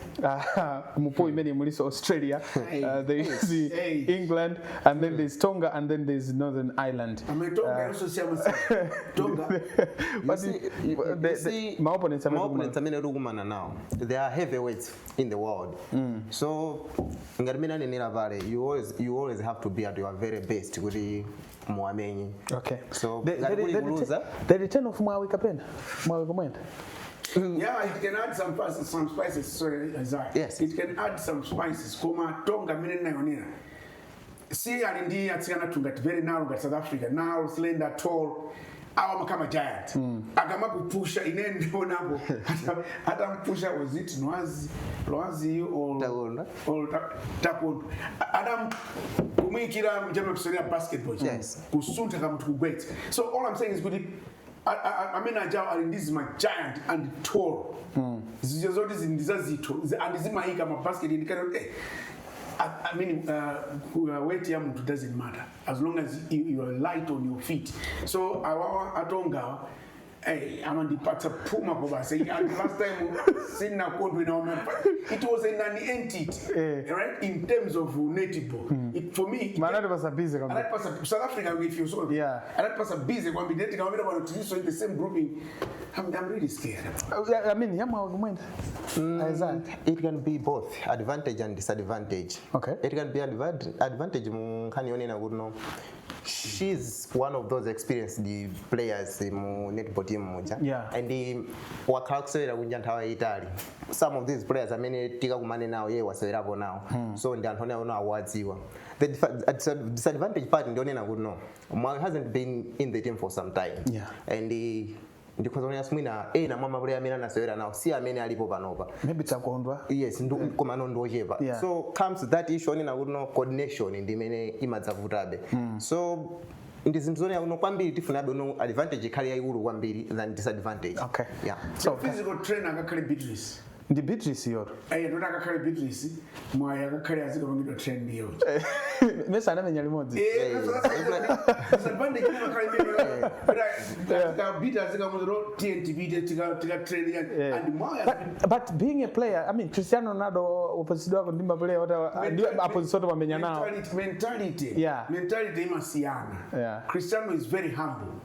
Speaker 1: mu pool imene muliso Australia, there is
Speaker 2: Hey.
Speaker 1: England, and then there's Tonga, and then there's Northern Ireland.
Speaker 2: Ame Tonga yonso siyamasa Tonga.
Speaker 1: But
Speaker 3: You see, you see,
Speaker 1: my opponents amene
Speaker 3: my opponents amene tikumana nawo, they are heavyweights in the world. So ngati mene anenera pale, you always have to be at your very best kuti muwamenye. So ngati kuli kuluza
Speaker 1: The return of Mwawi kapena Mwawi Kumwenda.
Speaker 2: Yeah, it can add some spices. Sorry, Isaiah.
Speaker 3: Yes.
Speaker 2: It can add some spices. Koma Tonga mene naionera, si ali ndi atsikana tungati very narrow ngati South Africa, narrow, slender, tall. Awa makama giant akamakupusha. Ine ndionapo atampusha, was it Nwazi, Lwazi or
Speaker 3: Takondwa.
Speaker 2: Or Takondwa, adam kumuyikira mjama basketball, kusuntha kamunthu kugwetsa. So all I'm saying is kuti amene ajawo ali ndi zima giant and tall zija zoti ndi zazitho and zimayika mabasket ndikati I mean, weight ya munthu doesn't matter as long as you are light on your feet. So awawa atongawa, hey, amandipatsa phuma po basi. And last time sinakondwe nawo, it was an entity, right? In terms of netball, for me it,
Speaker 1: Manati busy kwambiri.
Speaker 2: Anatipasa South Africa, if you saw, anatipasa busy kwambiri. Ndeti kamapita pano tiliso in the same grouping. I'm really scared.
Speaker 1: I mean, ya Mwawi Kumwenda, Isaiah.
Speaker 3: It can be both advantage and disadvantage. It can be advantage mu nkhani yonena kuti no, she's one of those experienced players mu netball team muja and wakhala kusewera kunja nthawi yayitali. Some of these players amene tikakumane nawo, iye wasewerapo nawo, so ndi anthu onena awadziwa. The disadvantage part ndionena kuti no, Mwawi hasn't been in the team for some time and ndikhoza kunena mwina ena mwa maplayer amene anasewera nawo si amene alipo panopa.
Speaker 1: Maybe Takondwa.
Speaker 3: Yes, koma no, ndiochepa. So comes that issue onena kuti no, coordination ndi imene imadzavutabe. So ndi zinthu zonena kuno kwambiri tifunabe no advantage ikhale yayikulu kwambiri than disadvantage. Yeah.
Speaker 1: So
Speaker 2: physical trainer akakhale Beatrice.
Speaker 1: Ndi Beatrice yoto.
Speaker 2: Ayi, ndoti akakhale Beatrice, Mwayi akakhale azikapangidwa train ndiyo.
Speaker 1: Mesa anamenya limodzi?
Speaker 2: Disadvantage imakhale imene tikabita azikamuziro TNTP tika train and Mwayi has been
Speaker 1: But being a player, I mean, Cristiano Ronaldo opposite wako ndi maplayer ota ndi opposite oto pamenya nawo.
Speaker 2: Mentality. Mentality imasiyana. Cristiano is very humble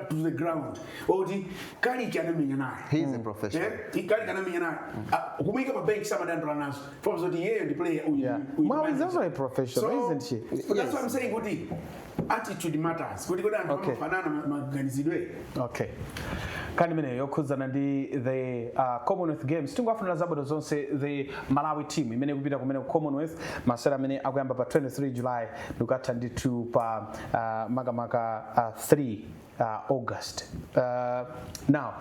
Speaker 2: to the ground, oti Kaliki anamenya naye.
Speaker 3: He is a professional.
Speaker 2: Eh, Kaliki anamenya naye. Ah, kumuyika pa bench samadandola nazo for zoti iyeyo ndi player uyu. Uyu
Speaker 1: Mwawi is
Speaker 2: manager.
Speaker 1: also a professional,
Speaker 2: So,
Speaker 1: isn't she?
Speaker 2: but that's what I'm saying, kuti attitude matters, kuti anthu amafanana maganizidwe.
Speaker 1: Okay, nkhani imeneyo yokhudzana ndi the Commonwealth Games. Tingowafunira zabwino zonse the Malawi team imene ikupita kumene ku Commonwealth, masewera amene akuyamba pa 23 July ndikukatha ndithu pa makamaka 3 August. Now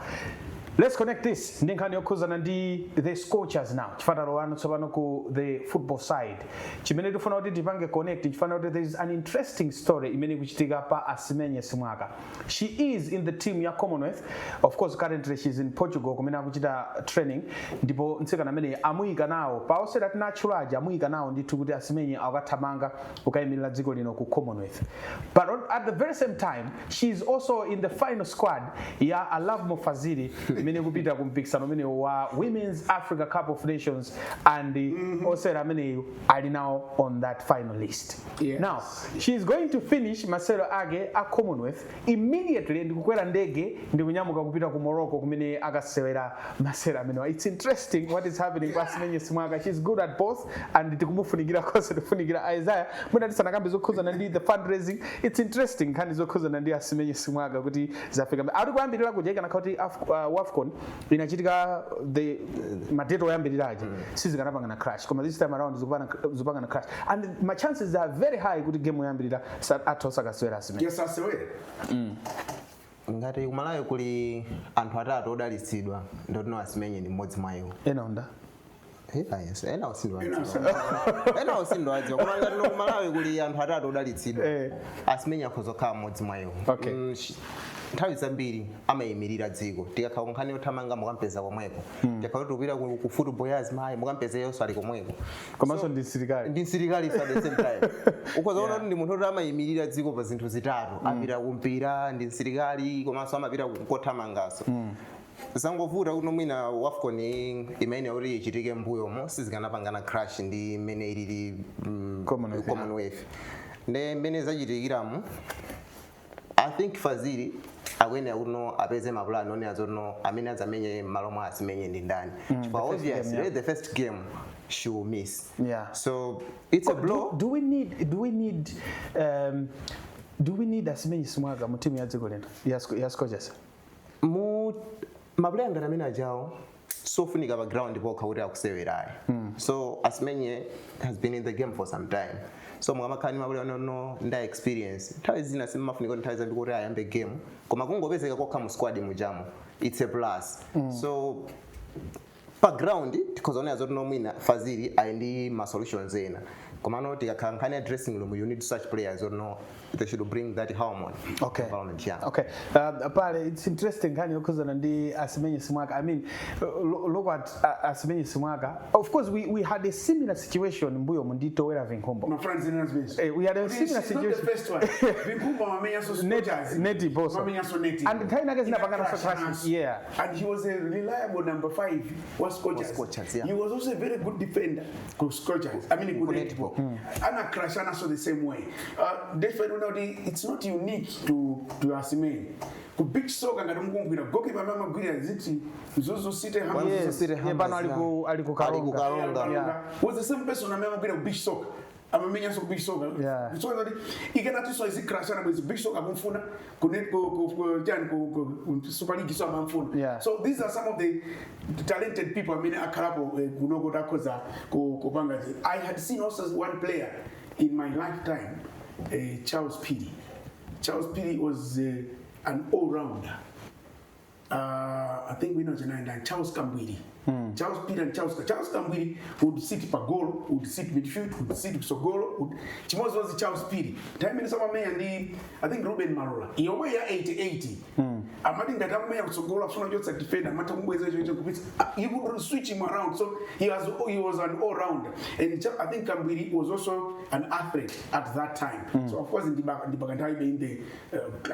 Speaker 1: let's connect this ndi nkhani yokhudzana ndi the Scorchers now, chifukwa wano tsopano ku the football side. Chimene tifuna kuti tipange connect, chifana kuti there is an interesting story imene ikuchitika pa Asimenye Simwaka. She is in the team ya Commonwealth. Of course, currently she's in Portugal kumene akuchita training, ndipo mtsikana amene amuyika nawo pa osewera tinatchulaja, amuyika nawo ndithu kuti Asimenye akathamanga kukayimirira dziko lino ku Commonwealth. But at the very same time, she is also also in the final squad ya Lovemore Fazili imene kupita ku mpikisano umene wa Women's Africa Cup of Nations, and osewera ameneyu ali now on that final list. Now she is going to finish masewero ake a Commonwealth immediately ndikukwera ndege ndikunyamuka kupita ku Morocco kumene akasewera masewero amenewa. It's interesting what is happening kwa Asimenye Simwaka. She's good at both and tikumufunikira konse tikufunikira. Isaiah, mwina tisanakambe zokhuzana ndi the fundraising, it's interesting nkhani zokhuzana ndi Asimenye Simwaka kuti zafika ali kuyambirira kuja ikanakhala kuti WAFCON inachitika the ma date oyambirira aja, sizikanapangana crash, koma this time around zikupangana crash and my chances are very high kuti game oyambirira atha osakasewera Asimenye.
Speaker 2: Yes, asewere.
Speaker 3: Ngati kumalawi kuli anthu atatu odalitsidwa, ndotino Asimenye ndi mmodzi mwa iwo.
Speaker 1: Ena unda?
Speaker 3: Yes, ena usindowadziwa, ena usindowadziwa, koma ngati no kumalawi kuli anthu atatu odalitsidwa, Asimenye akhoza kukhala mmodzi mwa iwo. Nthawi zambiri amayimirira dziko. Tikakhala nkhani yothamanga, mukampeza komweko. Tikakhala tikupita ku football ya azimayi, mukampeza yonso ali komweko.
Speaker 1: Komanso ndi msilikali.
Speaker 3: Ndi msilikali at the same time. Ukhoza kuona kuti ndi munthu oti amayimirira dziko pa zinthu zitatu: apita kumpira, ndi msilikali, komanso amapita kothamangaso. Zangovuta kuti mwina WAFCON imene kuti ichitike mbuyomo sizikanapangana crash ndi imene ilili
Speaker 1: Commonwealth, yeah.
Speaker 3: Commonwealth. Ndi mmene zachitikiramu, I think Fazili akuyenera kuti no apeze mapulani onena zoti no amene adzamenye m'malo mwa Asimenye ndi ndani, chifukwa
Speaker 1: The first game,
Speaker 3: obviously the first game she will miss. So it's a blow.
Speaker 1: Do we need Asimenye Simwaka mu timu ya dziko lino ya Scorchers?
Speaker 3: Mu ma player ngati amene ajawo sofunika pa ground pokha kuti akusewerayi. So Asimenye has been in the game for some time, so mukamakhala ndi ma player no nda experience, nthawi zina simmafunika kuti nthawi zambiri kuti ayambe game, koma kungopezeka kokha mu squad mujamo, it's a plus. So pa ground tikhoza kuonera zoti nomwina Fazili ali ndi ma solutions ena, komano tikakhala nkhani ya dressing room, you need such players or no, they should bring that harmony environment, yeah.
Speaker 1: Okay. Pale it's interesting nkhani yokhuzana ndi Asimenye Simwaka. I mean, look at Asimenye Simwaka. Of course, we had a similar situation mbuyo ndi Towera Vinkhumbo.
Speaker 2: My friends in Zimenezo.
Speaker 1: We had a similar
Speaker 2: She's not the
Speaker 1: situation.
Speaker 2: first one. Vinkhumbo amamenyaso Scorchers.
Speaker 1: Neti Boso.
Speaker 2: Amamenyaso Neti.
Speaker 1: And nthawi inake zinapangana so
Speaker 2: Ina
Speaker 1: crash. Yeah.
Speaker 2: And he was a reliable number 5 was Scorchers.
Speaker 3: Was Scorchers, yeah.
Speaker 2: He was also a very good defender ku Scorchers. I mean, ku netball. Ana crash so the same way. Definitely not, it's not unique to Asimenye. Ku beach soccer, ngati mukumbukira, goalkeeper amene amagwira ziti Mzuzu City Hammers.
Speaker 1: Yes.
Speaker 3: City
Speaker 1: Yeah, pano
Speaker 3: Hammers,
Speaker 1: ali ku
Speaker 3: Ali ku
Speaker 1: Karonga.
Speaker 3: Karonga.
Speaker 1: Yeah.
Speaker 2: Was the same person amene amagwira ku beach soccer, amamenyanso ku beach soccer. So that ikanatiso izikrashana bwezi beach soccer akumfuna ku net ku chani ku Super League, so amamfuna. So these are some of the talented people amene akhalapo kunoko takhoza kupanga. I had seen also one player in my lifetime, Charles Piri. Charles Piri was an all-rounder. I think we know Janai and Charles Kambwiri. Charles Peter and Charles Kambwiri would sit pa goal, would sit midfield, would sit kusogolo, would chimodzimodzi Charles Piri. Time imene samamenya ndi, I think, Ruben Marola. Yomwe ya 80-80. Amati ngati amamenya kusogolo afuna kuchotsa defender, amati kumbweza icho icho kupitsa. He would switch him around. So he was an all-rounder. And I think Kambwiri was also an athlete at that time. So of course ndibaka nthawi in the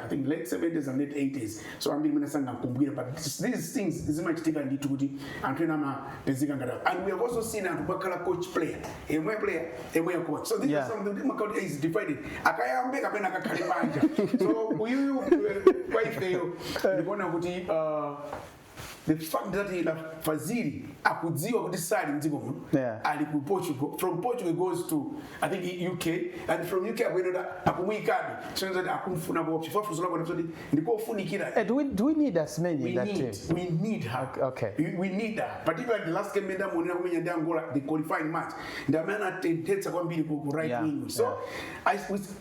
Speaker 2: I think late 70s and late 80s. So ambiri mene sangakumbukire, but these things zimachitika ndithu kuti anthu ena amapezeka ngati, and we have also seen anthu bakhala coach player, emwe player, emwe coach. So this is something makauti is divided, akayambe kapena akakhale panja. So uyuyu kwa ifeyo ndikuona kuti the fact that ila Fazili akudziwa kuti sali mdziko muno, ali ku Portugal, from Portugal goes to, I think, UK, and from UK akuyenda akumuyikabe, so that akumfuna po chifukwa funso lako ndikuti ndikofunikira.
Speaker 1: Do we need Asimenye
Speaker 2: We
Speaker 1: in that
Speaker 2: need,
Speaker 1: team?
Speaker 2: we need her.
Speaker 1: Okay.
Speaker 2: We need her. Particularly the last game ndamuonera kumenya ndi Angola, the qualifying match. Ndi amene anatentetsa kwambiri ku right wing. So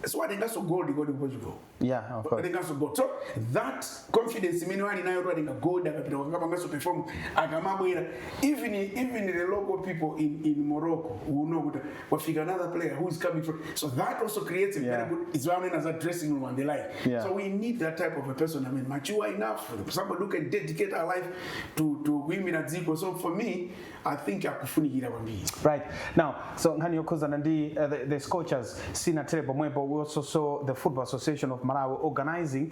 Speaker 2: so atenganso gold kodi ku Portugal.
Speaker 1: Yeah, of course.
Speaker 2: Atenganso gold. So that confidence imene ali nayo to atenga gold, akapita akapanganso perform, akamabwera, even the local people in Morocco will know kuti wafika another player who is coming from. So that also creates a very good, it's well known as a dressing room and the like. So we need that type of a person. I mean, mature enough, somebody who can dedicate her life to Kuyimira dziko. So for me, I think akufunikira kwambiri.
Speaker 1: Right. Now, so nkhani yokhuzana ndi the Scorchers sinatere pomwepo. We also saw the Football Association of Malawi organizing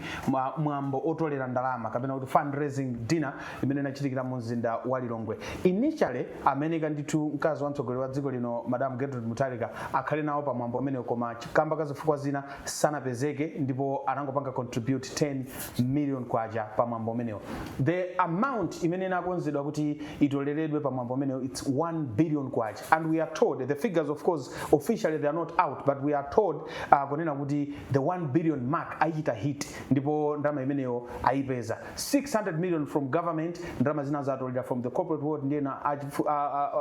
Speaker 1: mwambo otolera ndalama kapena kuti fundraising dinner imene inachitikira mu mzinda wa Lilongwe. Initially ameneka ndithu mkazi wa mtsogoleri wa dziko lino, Madam Gertrude Mutharika, akhale nawo pa mwambo umenewo, koma kamba ka zifukwa zina sanapezeke ndipo anangopanga contribute 10 million kwacha pa mwambo umenewo. The amount imene inakonzedwa kuti itoleredwe pa mwambo umenewo, it's 1 billion kwacha, and we are told the figures, of course officially they are not out, but we are told kunena kuti the 1 billion mark ayichita hit ndipo ndalama imeneyo ayipeza, 600 million from government, ndalama zina zatolera from the corporate world, ndiye na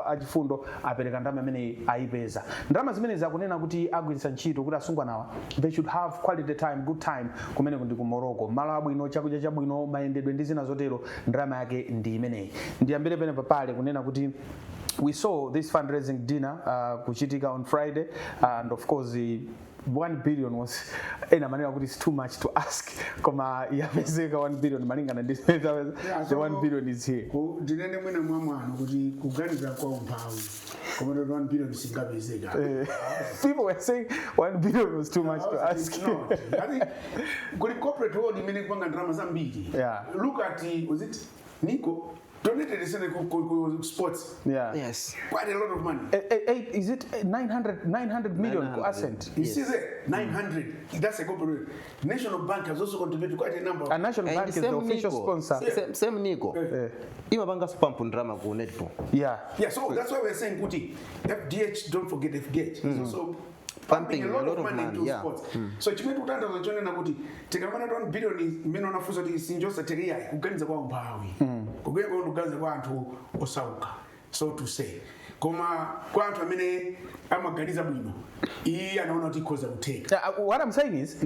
Speaker 1: achifundo apereka ndalama imeneyi. Ayipeza ndalama zimene zakunena kuti agwiritsa ntchito kuti asungwanawa they should have quality time, good time kumene ndi ku Morocco, malo abwino, chakudya chabwino, mayendedwe ndi zina zotero. Ndalama yake ndi imeneyi. Ndiyambire pene papale kunena kuti we saw this fundraising dinner kuchitika on Friday, and of course the 1 billion was, ena manena kuti it's too much to ask, koma yapezeka 1 billion malingana ndi
Speaker 2: Yeah,
Speaker 1: the 1 billion is here.
Speaker 2: Ndinene mwina mwamwano kuti kuganiza kwa umphawi, koma ndoti 1 billion singapezeka.
Speaker 1: People were saying 1 billion was too much to ask.
Speaker 2: No, I think kuli corporate world imene kupanga ndalama zambiri. Look at was it Nico donated sene ku sports
Speaker 1: Yeah.
Speaker 2: quite a lot of money.
Speaker 1: Is it 900 million ku
Speaker 3: 900.
Speaker 1: Ascent?
Speaker 2: You see there, 900. That's a corporate. National Bank has also contributed quite a number.
Speaker 1: And National
Speaker 3: And
Speaker 1: Bank is the
Speaker 3: same
Speaker 1: official
Speaker 3: Nico,
Speaker 1: sponsor.
Speaker 3: same Nico imapanga pump ndalama ku netball.
Speaker 2: Yeah, so that's why we're saying kuti FDH, don't forget FDH is also
Speaker 3: pumping a lot of money,
Speaker 2: into sports. So chimene kutanthauza chonena kuti tikamana 1 billion imene unafunsa kuti sinjosatheka, iyayi, kuganiza kwa umphawi, kuganiza kwa anthu osauka, so to say, koma kwa anthu amene amaganiza bwino, iye anaona kuti ikhoza kutheka.
Speaker 1: Yeah, what I'm saying is,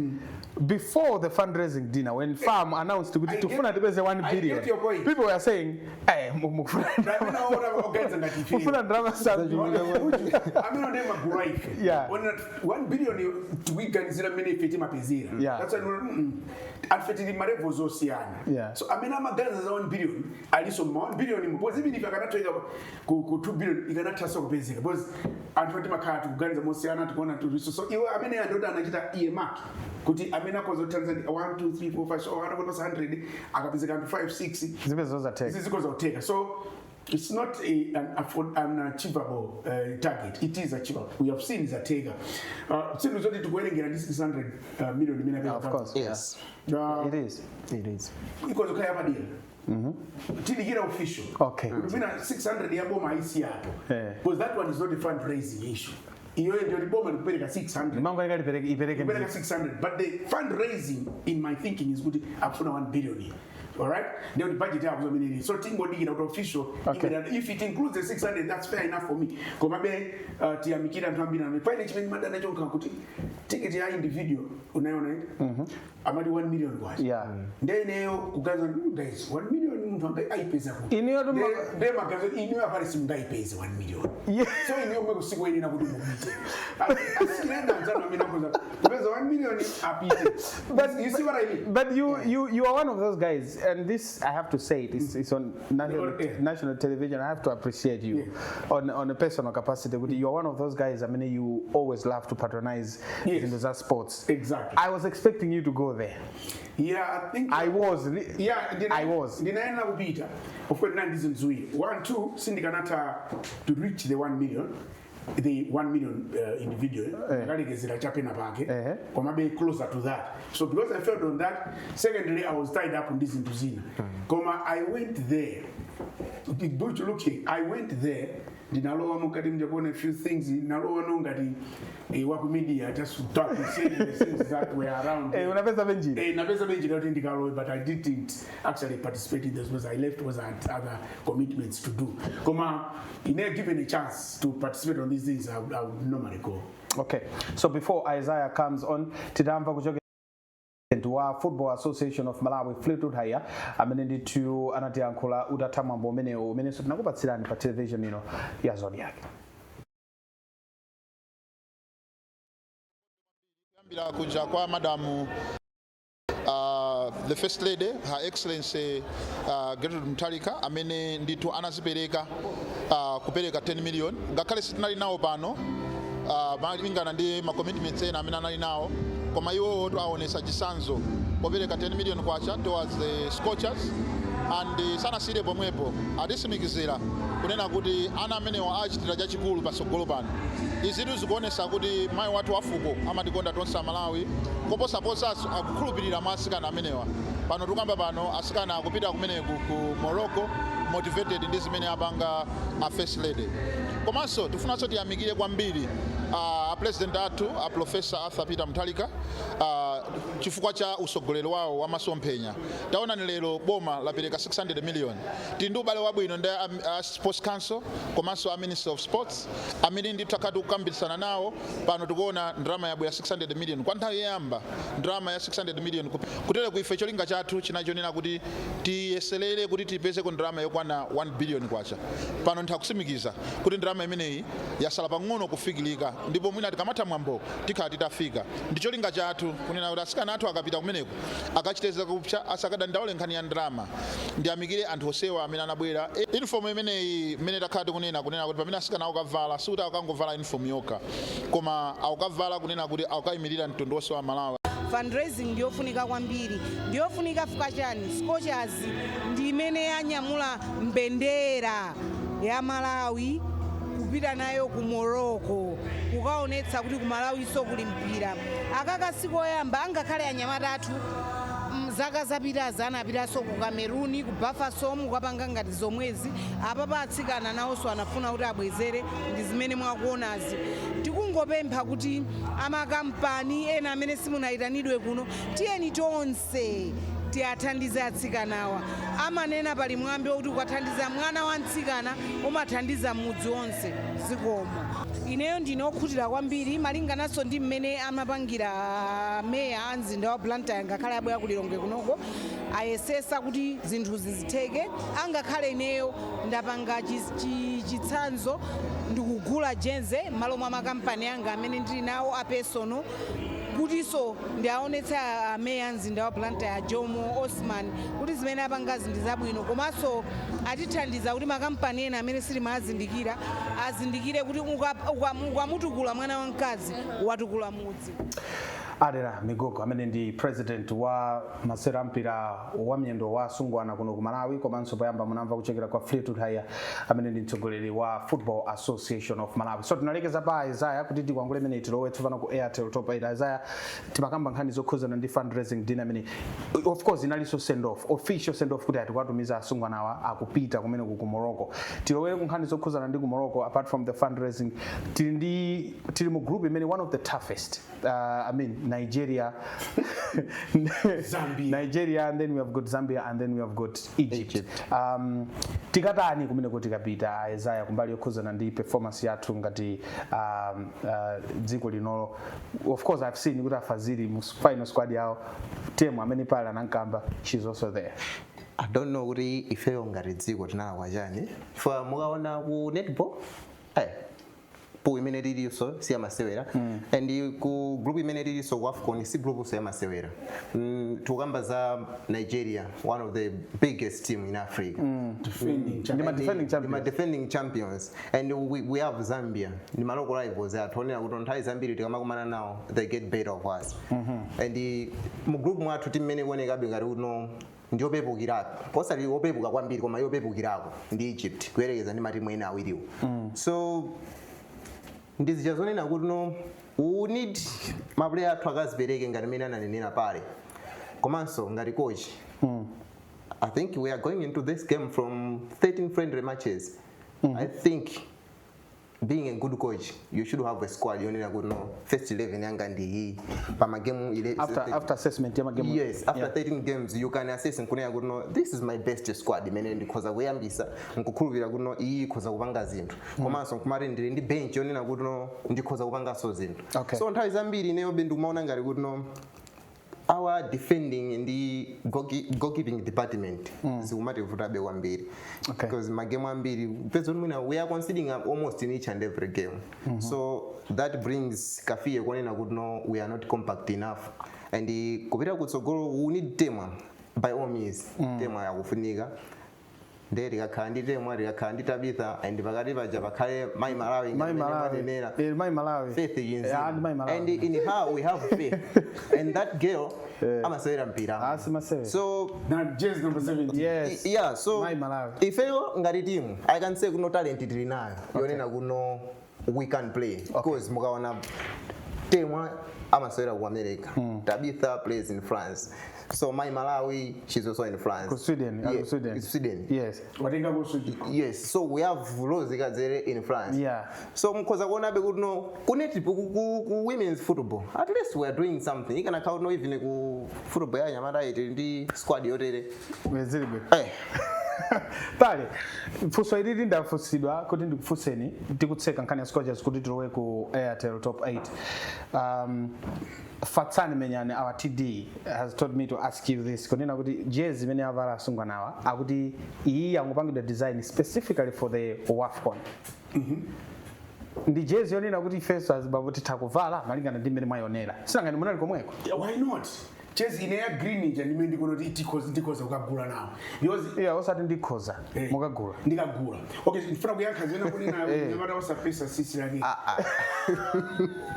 Speaker 1: before the fundraising dinner, when FAM announced kuti tufuna tipeze 1
Speaker 2: I
Speaker 1: billion,
Speaker 2: get your point.
Speaker 1: people were saying, "Eh, mukufuna
Speaker 2: Amene aona oganiza ngati ife.
Speaker 1: mufuna ndalama zambiri."
Speaker 2: Amene ndiye magulu aife. Ona 1 billion tikuiganizira mmene ife timapezera. That's why afe tili ma levels osiyana. So amene amaganiza za 1 billion aliso ma 1 billion, because even if akanathoika ku 2 billion ikanathaso kupezeka, because anthu timakhala tikuganiza mosiyana, tikuona turiso. So iwe amene andoti anachita earmark kuti amene akhoza kuthandiza ndi 1 2 3 4 5, so anakotasa 100 akapezeka anthu 5 6
Speaker 1: Zipeze zozatheka.
Speaker 2: zizikhoza kutheka. So it's not an achievable target. It is achievable. We have seen zatheka. Zinthu zoti tikuwerengera ndi 600 million imene
Speaker 1: Of course.
Speaker 3: Yes.
Speaker 1: It is.
Speaker 3: It is.
Speaker 2: Ikhoza kukhala yapadera, tidikira official. Mina 600 ya boma aisi yapo, because that one is not a fundraising issue. Iyo ndio boma likupereka 600.
Speaker 1: Mango ipereke ipereke.
Speaker 2: Kupereka 600, but the fundraising in my thinking is kuti akufuna 1 billion here. Alright, ndio budget yako zomene ili. So tingodikira kuti official if it includes the 600, that's fair enough for me. Koma be tiyamikira anthu ambiri amene paine chimene madana chonka kuti ticket ya individual unayiona iti amati 1 million kwacha. Ndiye ineyo kuganiza, guys, 1 million munthu anga ayipeza kuti?"
Speaker 1: Ineyo
Speaker 2: Ndiye magazo ineyo apale simungayipeze 1 million. So ineyo mwe kusikuyenera kuti mupite, asikirenda anzanu amene akhoza kupeza 1 million apite. But you see what I mean?
Speaker 1: But you are one of those guys, and this I have to say it. It's on national, national television. I have to appreciate you on a personal capacity. You are one of those guys. I mean, you always love to patronize in the sports.
Speaker 2: Exactly.
Speaker 1: I was expecting you to go there.
Speaker 2: Yeah, I think
Speaker 1: I was.
Speaker 2: Yeah,
Speaker 1: I was.
Speaker 2: Ndinayenera kupita. Of course ndinali ndi zinthu ziwiri. One, two, sindikanatha to reach the 1 million, the 1 million individual, ndakalekezera chapena pake, komabe closer to that. So because I failed on that, secondly I was tied up ndi zinthu zina. Koma I went there. But look here, I went there, ndinalowa mukati mjakuona a few things, ndinalowa no ngati waku media, just to talk and say the things that were around.
Speaker 1: Eh, unapeza benjira.
Speaker 2: Eh, napeza benjira kuti ndikalowe, but I didn't actually participate in those because I left, was I had other commitments to do. Koma ine given a chance to participate on these things, I would normally go.
Speaker 1: Okay. So before Isaiah comes on, tidamva kuchokera wa Football Association of Malawi, Fleetwood Haiya, amene ndithu anatiyankhula utatha mwambo umenewo umenenso tinakupatsirani pa television ino ya Zodiak.
Speaker 6: Kuyambira kuja kwa madamu The First Lady, Her Excellency Gertrude Mutharika, amene ndithu anazipereka kupereka 10 million, ngakhale sitinali nawo pano malingana ndi ma commitments ena amene anali nawo, koma iwowo aonesa chitsanzo popereka 10 million kwacha towards the Scorchers. And sanasiyire pomwepo, atisimikizira kunena kuti ana amenewa achitira chachikulu patsogolo pano. Izitu zikuonesa kuti mayi wathu wafuko amatikonda tonse Amalawi, koposaposanso akukhulupirira mwa asikana amenewa. Pano tikamba pano, asikana akupita kumeneku ku Morocco motivated ndi zimene apanga a First Lady. Komanso tifunanso tiyamikire kwambiri a President athu, a Professor Arthur Peter Mutharika, chifukwa cha usogoleri wawo wamasomphenya. Taonani, lero boma lapereka 600 million. Tili ndi ubale wabwino ndi a Sports Council komanso a Minister of Sports, amene ndithu akati kukambitsana nawo. Pano tikuona ndalama yabwera 600 million, kwa nthawi yoyamba ndalama ya 600 million. Kutere kuife cholinga chathu chinachonena kuti tiyeserere kuti tipezeko ndalama yokwana 1 billion kwacha. Pano nditha kuti ndalama imeneyi yasala pang'ono kufikirika, ndipo mwina tikamatha mwambo tikhala titafika. Ndi cholinga chathu kunena kuti asikana athu akapita kumeneko akachiteza kupsa, asakadandaule nkhani ya ndalama. Ndiyamikire anthu onsewa amene anabwera. Uniform imeneyi, imene takhala tikunena kunena kuti pamene asikana akukavala, sikuti akukangovala uniform yokha, koma akukavala kunena kuti akukayimirira mtundu wonse wa Malawi.
Speaker 7: Fundraising ndiyofunika kwambiri, ndiyofunika fuka chani? Scorchers ndi imene yanyamula mbendera ya Malawi kupita nayo ku Morocco, kukaonetsa kuti ku Malawiso kuli mpira. Akaka sikoyamba, angakhale anyamata athu zaka zapitazi anapitanso ku Cameroon, ku Bafoussam, kukapanga ngati zomwezi. Apapa atsikana nawonso anafuna kuti abwezere, ndi zimene mwakuonazi. Tikungopempha kuti amakampani ena amene simunayitanidwe kuno, tiyeni tonse tiyathandize atsikanawa. Amanena pali mwambi wokuti ukathandiza mwana wa mtsikana, umathandiza mudzi wonse. Zikomo. Ineyo ndine okhutira kwambiri malingananso ndi mmene amapangira meya a mzinda wa Blantyre. Ngakhale abwera ku Lilongwe kunoko, ayesesa kuti zinthuzi zitheke. Angakhale ineyo ndapanga chitsanzo ndikugula jersey m'malo mwa makampani anga amene ndili nawo a personal, kutinso ndiaonetse ameya a mzinda wa Blantyre, Jomo Osman, kuti zimene apangazi ndi zabwino, komanso atithandiza kuti makampani ena amene sitimazindikira azindikire kuti ukamutukula mwana wamkazi, watukula mudzi.
Speaker 1: Adera Migogo, amene ndi president wa masewera ampira wa miyendo wa asungwana kuno ku Malawi. Komanso poyamba munamva kuchokera kwa Fleetwood Haiya, amene ndi mtsogoleri wa Football Association of Malawi. So tinalekeza pa Isaiah kuti tikwangule imene, tilowe tsopano ku Airtel Top 8. Isaiah, timakamba nkhani zokhuzana ndi fundraising dinner imene of course inalinso send off, official send off, kuti atikwatumiza asungwanawa akupita kumene ku Morocco. Tilowere ku nkhani zokhuzana ndi ku Morocco. Apart from the fundraising, tili mu group imene one of the toughest, I mean, Nigeria,
Speaker 2: Zambia.
Speaker 1: Nigeria, and then we have got Zambia, and then we have got Egypt. Tikatani kumeneko tikapita, Isaiah, kumbali yokhuzana ndi performance yathu ngati dziko linolo? Of course I've seen kuti Afazili mu final squad yawo, Temu amene pali anankamba, she's also there.
Speaker 3: I don't know kuti ifeyo ngati dziko tinalakwa chani, chifukwa mukaona ku netball, pool imene lilinso siyamasewera, and ku group imene lilinso ku AFCON si group siyamasewera. Tikukamba za Nigeria, one of the biggest team in Africa.
Speaker 2: Defending.
Speaker 1: Ndi ma defending
Speaker 3: Ndi ma
Speaker 1: champions.
Speaker 3: Defending champions. And we have Zambia, ndi ma local rivals athu onena kuti nthawi zambiri tikamakumana nawo, they get better of us. And mu group mwathu, timmene kuonekabe ngati kuno ndiyopepukirako, osati wopepuka kwambiri, koma yopepukirako ndi Egypt kuyerekeza ndi matimu ena awiriwo. So ndizija zonena kuti no, we need ma player athu akazipereke ngati mmene ananenera pale. Komanso ngati coach, I think we are going into this game from 13 friendly matches. I think being a good coach, you should have a squad yonena kuti no, first 11 yanga ndi iyi pa magemu
Speaker 1: After assessment ya magemu.
Speaker 3: Yes, after 13 games you can assess nkunena kuti no, this is my best squad imene ndikhoza kuyambisa nkukhulupirira kuti no, iyi ikhoza kupanga zinthu, komanso nkumati ndili ndi bench yonena kuti no, ndikhoza kupanganso zinthu. So nthawi zambiri ineyo be ndikumaona ngati kuti no, our defending ndi goalkeeping department zikumativutabe kwambiri, because magemu ambiri peza kuti mwina we are conceding almost in each and every game. So that brings ka fear konena kuti no, we are not compact enough. And kupita kutsogolo, we need Temwa. By all means, Temwa yakufunika. Ndiye tikakhala ndi Temwa, tikakhala ndi Tabitha, and pakati paja pakhale Mai Malawi.
Speaker 1: Mai
Speaker 3: Ngati mmene
Speaker 1: Malawi.
Speaker 3: mwanenera.
Speaker 1: Eh, Mai Malawi.
Speaker 3: Faith Chinzimu.
Speaker 1: Yeah, and Mai Malawi.
Speaker 3: And in her we have faith, and that girl amasewera mpira.
Speaker 1: Ah, simasewera.
Speaker 3: So
Speaker 2: Na jezi number 17.
Speaker 1: Yes.
Speaker 3: Yeah, so
Speaker 1: Mai Malawi.
Speaker 3: ifeyo ngati team, I can say kuno talent tili nayo yonena kuno we can play, because mukaona Temwa amasewera ku America, Tabitha plays in France, so Mai Malawi, she's also in France.
Speaker 1: Ku Sweden, ali
Speaker 3: Yeah,
Speaker 1: ku Sweden.
Speaker 3: Sweden.
Speaker 1: Yes.
Speaker 2: Watenga kosuji.
Speaker 3: Yes, so we have Rose Kadzere in France. So mukhoza kuonabe kuti no, ku netball, ku women's football, at least we are doing something. Ikanakhala kuti no, even ku football ya anyamata tili ndi squad yotere.
Speaker 1: Zili bwino.
Speaker 3: Eh.
Speaker 1: Pale funso ilili ndafunsidwa kuti ndikufunseni tikutseka nkhani ya Scorchers kuti tilowe ku Airtel Top 8. Fatsani Menyane, our TD, has told me to ask you this, kunena kuti jezi imene avala asungwanawa, akuti iyi yangopangidwa design specifically for the WAFCON, ndi jezi yonena kuti ifenso azibambo titha kuvala malingana ndi mmene mwayionera? Sinangani munali komweko.
Speaker 2: Yeah, why not? Jezi ine ya green ija ndimene ndikuona kuti ndikhoza kukagula nawo because
Speaker 1: Yeah, osati ndikhoza.
Speaker 2: Eh.
Speaker 1: Mukagula.
Speaker 2: Ndikagula. Okay, ndifuna kuyankha zimene kunena nyamata osapesa sisi lake.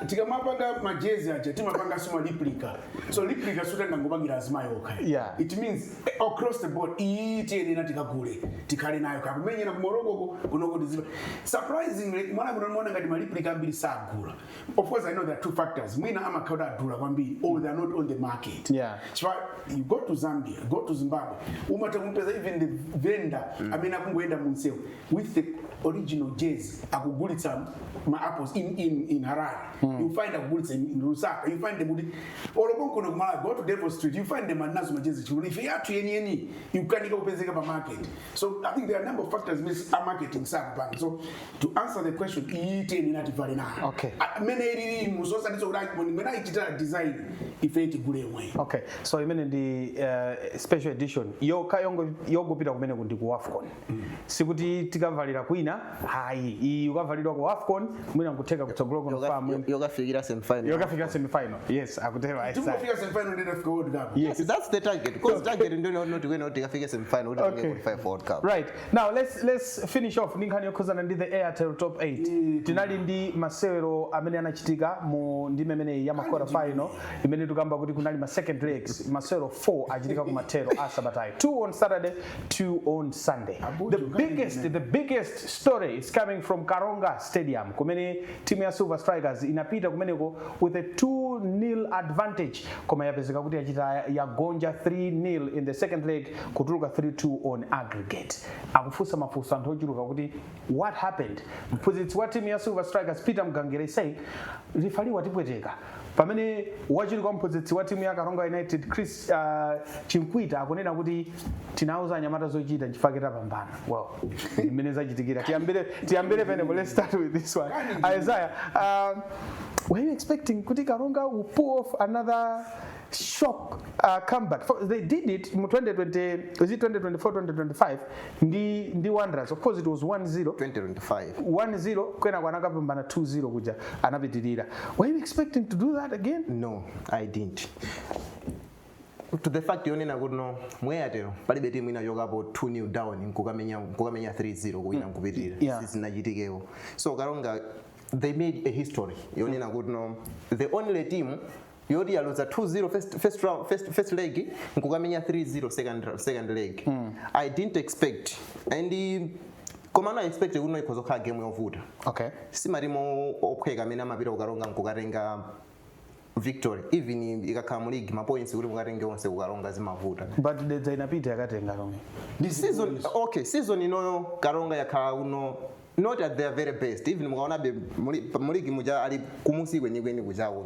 Speaker 2: Tikamapanga majezi aja, timapanga soma replica, so replica sutangangopangira azimayi okha. It means across the board iyi tiyenera tikagule, tikhale nayo kakumenyera ku Morocco kunoko tizipa. Surprisingly, mwana kuno muona ngati ma replica ambiri sagula. Of course, I know there are two factors: mwina amakhala adula kwambiri or they are not on the market. Chifukwa you go to Zambia, go to Zimbabwe, umatha kumpeza even the vendor amene akungoyenda munsewu with the original jersey, akugulitsa ma apples in Harare. You find akugulitsa in Lusaka. You find them kuti olokonkono kumala, go to Devil Street, you find them anazo majezi. Chikuti ife yathu yeniyeni ikukanika kupezeka pa market. So I think there are a number of factors zimene a marketing sakupanga. So to answer the question, iyi tiyenera tivale nayo. Amene ilili musosatiso kuti mwene ayichita design, ife tigule yomweyo.
Speaker 1: Okay, so imene ndi special edition yokha yongopita kumene ndi ku WAFCON. Sikuti tikavalira kwina, hayi, iyi ukavalidwa ku WAFCON, mwina nkutheka kutsogolo kuno famu.
Speaker 3: Yokafikira semifinal.
Speaker 1: Yokafikira semifinal, yes, akutero Isaiah.
Speaker 2: Tingofika semifinal, nditafika World Cup.
Speaker 3: Yes, that's the target, because target ndio not kwena kuti tikafike semifinal kuti okay, qualify for World Cup.
Speaker 1: Right, now let's finish off ndi nkhani yokhuzana ndi the Airtel Top 8. Tinali ndi masewero amene anachitika mu ndime imeneyi ya ma quarter final, imene tikamba kuti kunali ma second legs. Masewero 4 achitika ku mathero a sabatayi, 2 on Saturday, 2 on Sunday. The biggest story is coming from Karonga Stadium, kumene timu ya Silver Strikers inapita kumeneko with a 2-0 advantage, koma yapezeka kuti yachita yagonja 3-0 in the second leg, kutuluka 3-2 on aggregate. Akufunsa mafunso anthu ochuluka kuti what happened? Mphunzitsi wa timu ya Silver Strikers, Peter Mgangire, say referee watipweteka, pamene wachiwiri kwa mphunzitsi wa timu ya Karonga United, Chris Chinkwita, akunena kuti tinauza anyamata zochita, nchifukwa tapambana. Well, imene zachitikira, tiyambire penepo. Let's start with this one. Isaiah, were you expecting kuti Karonga will pull off another shock comeback? They did it mu 2020, was it 2024, 2025, ndi Wanderers. Of course it was 1-0.
Speaker 3: 2025.
Speaker 1: 1-0, kwena kwanakapambana 2-0 kuja anapitirira. Were you expecting to do that again?
Speaker 3: No, I didn't. To the fact yonena kuti no, mu Airtel palibe timu inachokapo 2-0 down nkukamenya 3-0 kuwina nkupitirira. Sizinachitikewo. So Karonga, they made a history yonena kuti no, the only team yoti yaluza 2-0 first round, first leg, nkukamenya 3-0 second leg. I didn't expect, and komano I expect kuti no, ikhoza kukhala game yovuta. Si matimu ophweka amene amapita kuKaronga nkukatenga victory. Even ikakhala mu league, ma points kuti mukatenge onse kuKaronga zimavuta.
Speaker 1: But Dedza inapita yakatenga lomwe.
Speaker 3: Season, okay, season inoyo Karonga yakhala uno not at their very best. Even mukaonabe mu league muja ali kumusi kwenikweni kuchako.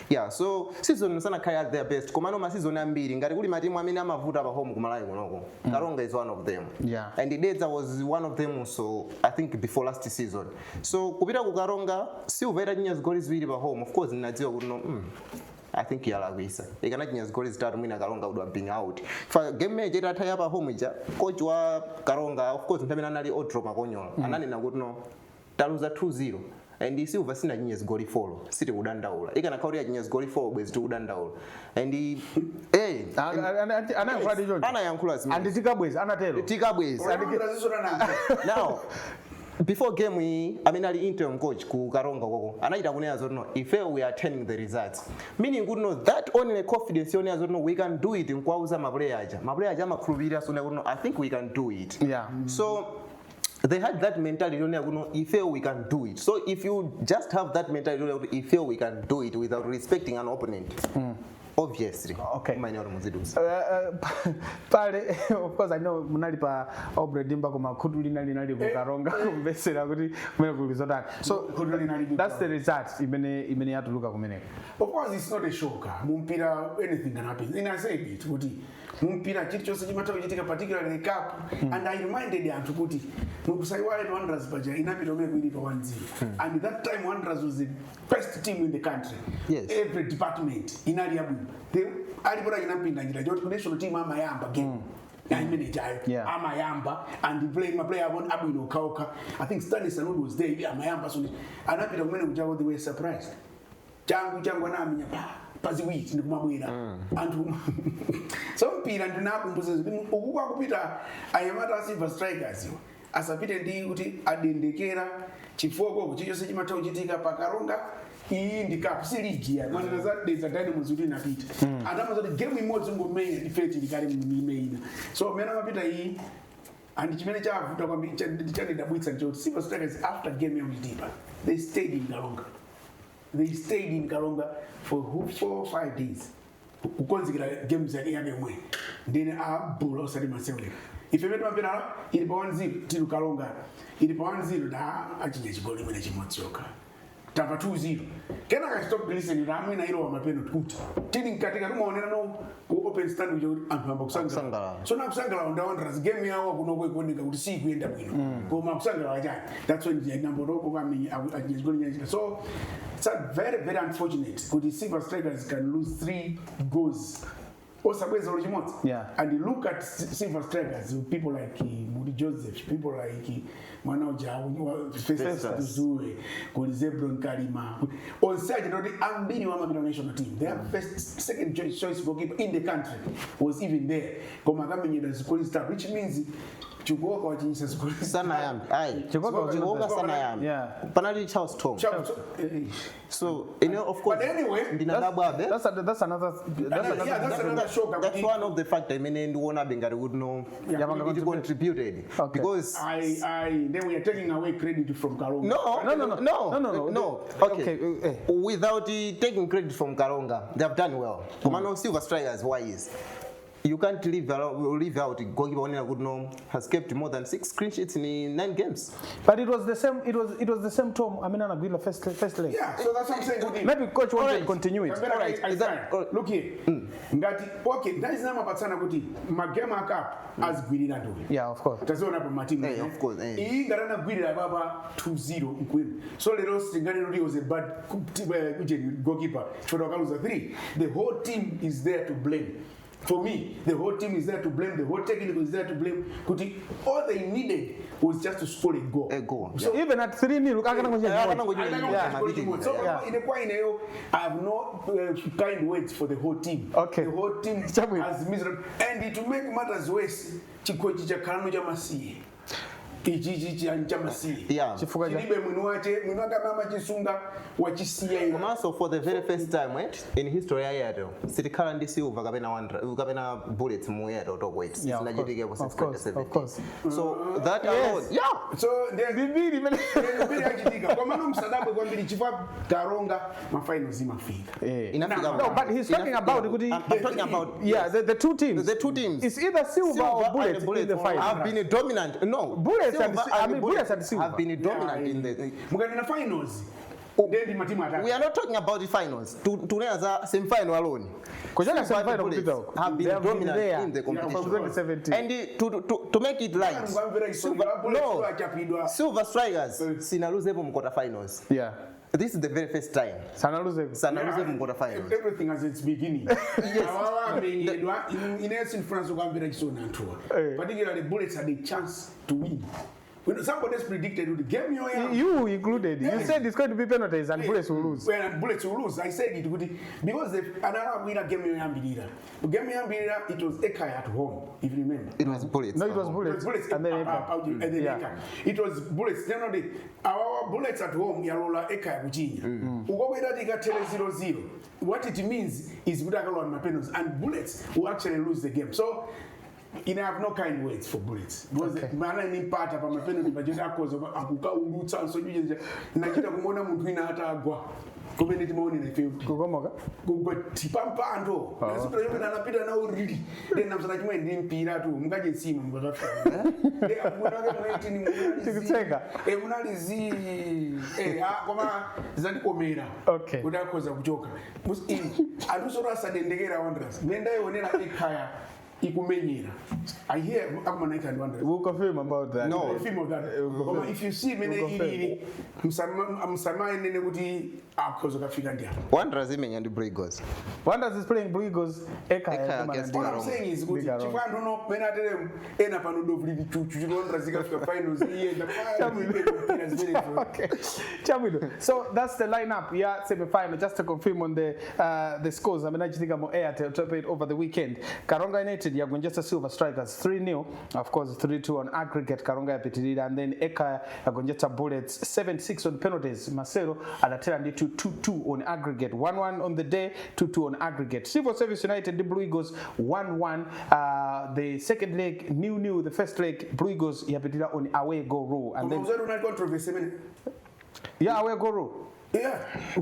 Speaker 3: Yeah, so season sanakhale at their best, komano ma season ambiri ngati kuli matimu amene amavuta pa home kuMalawi kunoko, Karonga is one of them. And Dedza was one of them also, I think, before last season. So kupita ku Karonga, Silver itachinya zigoli ziwiri pa home, of course ndinadziwa kuti no, I think yalakwisa. Ikanachinya zigoli zitatu, mwina Karonga would have been out. Fa game imene itatha ya pa home ija, coach wa Karonga, of course nthawi anali Odro Makonyola, ananena kuti no, taluza 2-0 and Silver sinachinye zigoli 4, sitikudandaula. Ikanakhala kuti yachinya zigoli 4, bwezi tikudandaula. And
Speaker 1: Anayankhula ndi choncho.
Speaker 3: Anayankhula zimene.
Speaker 1: And tikabweza anatero.
Speaker 3: Tikabweza. Now, before game iyi, amene ali interim coach ku Karonga koko anachita kunena zoti, "No, ife we are turning the results," meaning kuti, no, that only confidence yonena zoti, "No, we can do it," nkuwauza maplayer aja, maplayer aja amakhulupirira sona kuti, "No, I think we can do it." So they had that mentality yonena kuti, "No, ife we can do it." So if you just have that mentality yonena kuti ife we can do it without respecting an opponent, obviously umayenera kuti muzidusa.
Speaker 1: Pale, of course, I know munali pa Aubrey Dimba, koma khutu lina linali kuKaronga kumvetsera kuti kumene kuli zotani. So
Speaker 2: Khutu linali ku
Speaker 1: that's the result imene yatuluka kumeneko.
Speaker 2: Of course, it's not a shocker. Mumpira, anything can happen. And I said it kuti mumpira chilichonse chimatha kuchitika, particularly the cup. And I reminded anthu kuti mukusaiwale Wanderers paja inapita umene kuili pa 1-0, and that time Wanderers was the best team in the country. Every department inali yabwino. Alipo chinampinda njira choti ku national team amayamba game na imene chayo amayamba and playing maplayer abo abwino okhaokha. I think Stanley Sanudi was there, amayamba. So anapita kumene kuchako, they were surprised. Changu changu anamenya pa paziwiri ndikumabwera anthu. So mpira, ndinakumbuza uku kwakupita anyamata a Silver Strikers iwo asapite ndi kuti adendekera chifukwa chilichonse chimatha kuchitika paKaronga. Iyi ndi cup, si ligi ya mwanena za Dedza Dynamos kuti inapita anthu amazoti game imodzi ngomenya, ife tili kale mime ina. So mmene amapita iyi, and chimene chavuta kwambiri, chandidabwitsa nchoti Silver Strikers after game ya Chitipa, they stayed in Karonga. They stayed in Karonga for 4, 5 days kukonzekera games yake yomwe. Ndine abula osati masewera. Ife metu mapena ili pa 1-0, tili Karonga, ili pa 1-0, da achinya chigoli imene chimodzi yokha, tamva 2-0. Kenaka stop listening, amwina ilo wa mapenalty kuti tili mkatika timaonera no ku open stand kuja kuti anthu amba kusangalala.
Speaker 3: Kusangalala.
Speaker 2: So na kusangalala nda Wanderers, game yawo kunoko ikuoneka kuti sikuyenda bwino, koma kusangalala chani? That's when nambotoko kwamenya achinya chigoli nyachita. So it's a very, very unfortunate kuti Silver Strikers can lose three goals osabweza olo chimodzi. And look at Silver Strikers, people like Mudi Joseph, people like mwana uja Festus Zue, kuli Zebron Kalima, onse aja ndoti ambiri wamapita national team. Their first, second choice goalkeeper in the country was even there, koma akamenyedwa zigoli zitatu, which means Chikoka wachinyisa zigoli.
Speaker 3: Sanayambe ayi.
Speaker 1: Chikoka.
Speaker 3: Chikoka sanayambe. Panali Charles Tom. So of course,
Speaker 2: But anyway,
Speaker 3: ndinadabwabe.
Speaker 1: That's another
Speaker 2: Yeah, that's another shocker.
Speaker 3: That's one of the factor imene ndikuonabe ngati kuti, no,
Speaker 1: Yapanga
Speaker 3: it contributed because
Speaker 2: I then we are taking away credit from Karonga.
Speaker 3: No.
Speaker 1: No.
Speaker 3: No.
Speaker 1: No.
Speaker 3: No. Okay.
Speaker 1: Okay.
Speaker 3: Without taking credit from Karonga, they have done well. Komano Silver Strikers wise, you can't leave out goalkeeper onena kuti, no, has kept more than six clean sheets in nine games.
Speaker 1: But it was the same it was the same Tom amene anagwira first leg.
Speaker 2: Yeah, so that's what I'm saying. Kuti
Speaker 1: Maybe coach wanted continuity.
Speaker 2: Kapena
Speaker 3: Alright,
Speaker 2: I fine. Look here. Ngati okay, ndazi zamapatsana kuti magame a cup azigwirira ndoyo.
Speaker 1: Yeah, of course.
Speaker 2: Taziona pa matimu.
Speaker 3: Of course.
Speaker 2: Iyi ngati anagwirira papa 2-0 nkwino. So lero singanene kuti was a bad kujeni goalkeeper. Chifukwa wakaluza 3. The whole team is there to blame. For me, the whole team is there to blame, the whole technical is there to blame. Kuti all they needed was just to score a goal.
Speaker 3: A goal.
Speaker 2: So
Speaker 1: Even at 3-0 akanangochita
Speaker 3: Akanangochita
Speaker 1: chimodzi.
Speaker 3: Yeah.
Speaker 2: So ine kwa ineyo, I have no kind words for the whole team. The whole team
Speaker 1: Chabwino.
Speaker 2: has miserable. And to make matters worse, chikhochi chakhalano chamasiye. Ichi chamasiye.
Speaker 1: Chifukwa cha
Speaker 2: Chilibe mwini wache, mwini wake amama chisunga wachisiya ine.
Speaker 3: Komanso for the very first time, right, in history ya Airtel, sitikhala ndi Silver kapena Wanderers kapena Bullets mu Airtel Top 8.
Speaker 1: Yeah, of
Speaker 3: Sinachitikepo
Speaker 1: course,
Speaker 3: since
Speaker 1: of course,
Speaker 3: 2017.
Speaker 1: of course.
Speaker 3: So that alone, yeah.
Speaker 2: So then
Speaker 1: Mbiri imene
Speaker 2: mbiri yachitika. Kwa msadabwe kwambiri chifukwa Karonga mafinals imafika.
Speaker 3: Inafika.
Speaker 1: No, but he's talking about kuti
Speaker 3: I'm talking about
Speaker 1: yeah, the two teams.
Speaker 3: The two teams.
Speaker 1: It's either Silver or Bullets in the final.
Speaker 3: Have been dominant. No,
Speaker 1: Bullets and
Speaker 3: Silver
Speaker 1: I mean, Bullets and Silver.
Speaker 3: have been dominant in the.
Speaker 2: Mukanena finals, then ndi matimu atatu.
Speaker 3: We are not talking about the finals. Tunena za semi-final alone.
Speaker 1: Kuchoka
Speaker 3: Silver and
Speaker 1: semi-final
Speaker 3: Bullets
Speaker 1: kupita huko.
Speaker 3: have
Speaker 1: They
Speaker 3: been
Speaker 1: have been
Speaker 3: dominant
Speaker 1: there
Speaker 3: in the
Speaker 1: from
Speaker 3: competition.
Speaker 1: 2017.
Speaker 3: And to make it light,
Speaker 2: Ngwamvera
Speaker 3: Silver,
Speaker 2: isonga, Bullets
Speaker 3: no,
Speaker 2: achapidwa.
Speaker 3: Silver Strikers sinaluzepo mu quarter finals. This is the very first time.
Speaker 1: Sanaluze.
Speaker 3: Sanaluzepo mu quarter finals.
Speaker 2: Everything has its beginning. Awawa amenyedwa inenso ndifuna kwambira chisoni anthuwa. Particularly Bullets had a chance to win. Somebody has predicted with the game yoyamba.
Speaker 1: You included. You said it's going to be penalties and Bullets will lose.
Speaker 2: When Bullets will lose, I said it kuti because the analakwira game yoyambirira. Game yoyambirira, it was Ekhaya at home, if you remember.
Speaker 3: It was Bullets.
Speaker 1: No, it was
Speaker 2: It
Speaker 1: Bullets.
Speaker 2: was Bullets
Speaker 1: And then Ekhaya.
Speaker 2: and then Ekhaya. It was Bullets. Then on the our Bullets at home yalola Ekhaya kuchinya. Ukokwera tikatere 0-0. What it means is kuti akalowa ma penalties and Bullets will actually lose the game. So I have no kind words for Bullets because mana ni mpata pa ma penalty pachoti akhoza akukaulutsa nso chuchenja nachita kumuona munthu wina atagwa kumene timaonera ife
Speaker 1: Kukomoka.
Speaker 2: Kugwatipa mpando nasipita chomene anapita nawo rili then namsana chimwe ndi mpira tu mukaje nsima mukakafika.
Speaker 1: Tikutseka.
Speaker 2: Munali zi koma zandikomera kuti akhoza kuchoka. Anthu soti asadendekera Wanderers mene ndayionera Ekhaya ikumenyera. I hear akumana Ekhaya ndi Wanderers.
Speaker 1: We'll confirm about that.
Speaker 3: No.
Speaker 2: The film of that. Koma if you see mene
Speaker 1: We'll confirm.
Speaker 2: ilili, msamayenene kuti akhoza kafika ndi apa.
Speaker 3: Wanderers imenya ndi Blue Eagles.
Speaker 1: Wanderers is playing Blue Eagles. Ekhaya
Speaker 3: Ekhaya
Speaker 1: kumana
Speaker 3: against
Speaker 2: All I'm
Speaker 3: Karonga.
Speaker 2: saying is kuti
Speaker 1: Karonga.
Speaker 2: chifukwa anthu no mene atere ena pano dovu lili chuchu chiti Wanderers ikafika finals iyenda mpira zimenezo.
Speaker 1: Okay. Chabwino. So that's the lineup. Yeah, semi-final. Just to confirm on the scores. I mean, achitika mo Airtel top eight over the weekend. Karonga United yagonjetsa Silver Strikers 3-0. Of course, 3-2 on aggregate. Karonga yapitirira, and then Ekhaya yagonjetsa Bullets 7-6 on penalties. Masero adatera ndithu 2-2 on aggregate. 1-1 on the day, 2-2 on aggregate. Civil Service United, the Blue Eagles 1-1. The second leg 0-0. The first leg, Blue Eagles yapitirira on away goal rule. And
Speaker 2: Koma
Speaker 1: then
Speaker 2: uzati unali controversy imene.
Speaker 1: Yeah, away goal rule. Who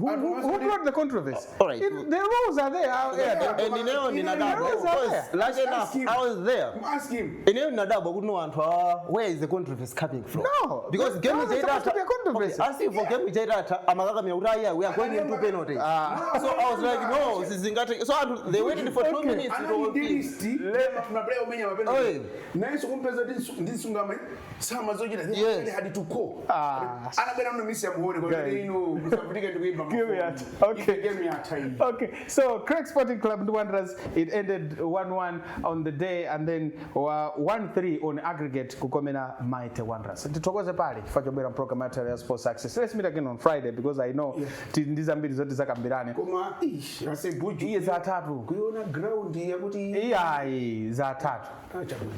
Speaker 1: brought the controversy?
Speaker 3: All right.
Speaker 1: The rules are there. Yeah.
Speaker 3: And ineyo ndinadabwa
Speaker 1: rules are
Speaker 3: because lucky enough
Speaker 2: Ask him.
Speaker 3: I was there.
Speaker 2: Ask him.
Speaker 3: Ineyo ndinadabwa kuti no, anthu awa, where is the controversy coming from?
Speaker 1: No,
Speaker 3: Because
Speaker 1: there
Speaker 3: game
Speaker 1: wasn't supposed to be a controversy.
Speaker 3: Okay, asking for game ichaitatha amakakamira kuti aya, we are going into penalties. So I was like, no, sizingati. So anthu, they waited for 2 minutes
Speaker 2: Anali ndi
Speaker 3: to
Speaker 2: list ma player omenya
Speaker 3: Oye.
Speaker 2: ma penalty nayenso kumpeza kuti ndisungama sama zochita. They had to call. Anabwera mno misi yamuone kwa
Speaker 1: Guys.
Speaker 2: ino musavutike ndikuimba.
Speaker 1: Give me that. Okay.
Speaker 2: Game yatha iyi.
Speaker 1: Okay, so Creck Sporting Club and Wanderers, it ended 1-1 on the day and then 1-3 on aggregate kukomera Mighty Wanderers. Tithokoze pali chifukwa chobwera program yathu ya Sports Access. Let's meet again on Friday because I know ndi zambiri zoti zakambirane.
Speaker 2: Koma ish ase buju
Speaker 1: Iye zatatu.
Speaker 2: Kuiona ground yakuti
Speaker 1: Iyayi, zatatu.
Speaker 2: Ah, chabwino.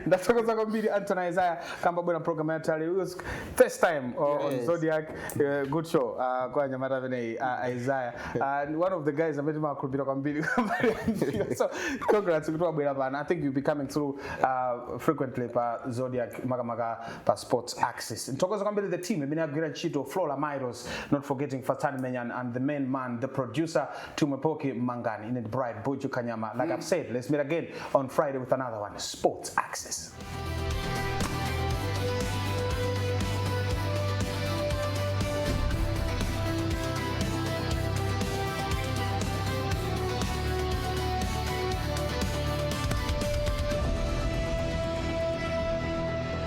Speaker 1: Ndathokoza kwambiri Anthony Isaiah kamba bwera program yathu. It was first time on Zodiac. Good show kwa nyamata ameneyi, Isaiah, and one of the guys amene timakhulupirira kwambiri. So congrats kuti wabwera pano. I think you'll be coming through frequently pa Zodiac, makamaka pa Sports Access. Nthokoza kwambiri the team imene agwira ntchito, Flora Miros, not forgetting Fatani Menyan and the main man, the producer, Tumepoki Mangani. Ine Bright Buju Kanyama. Like I've said, let's meet again on Friday with another one, Sports Access.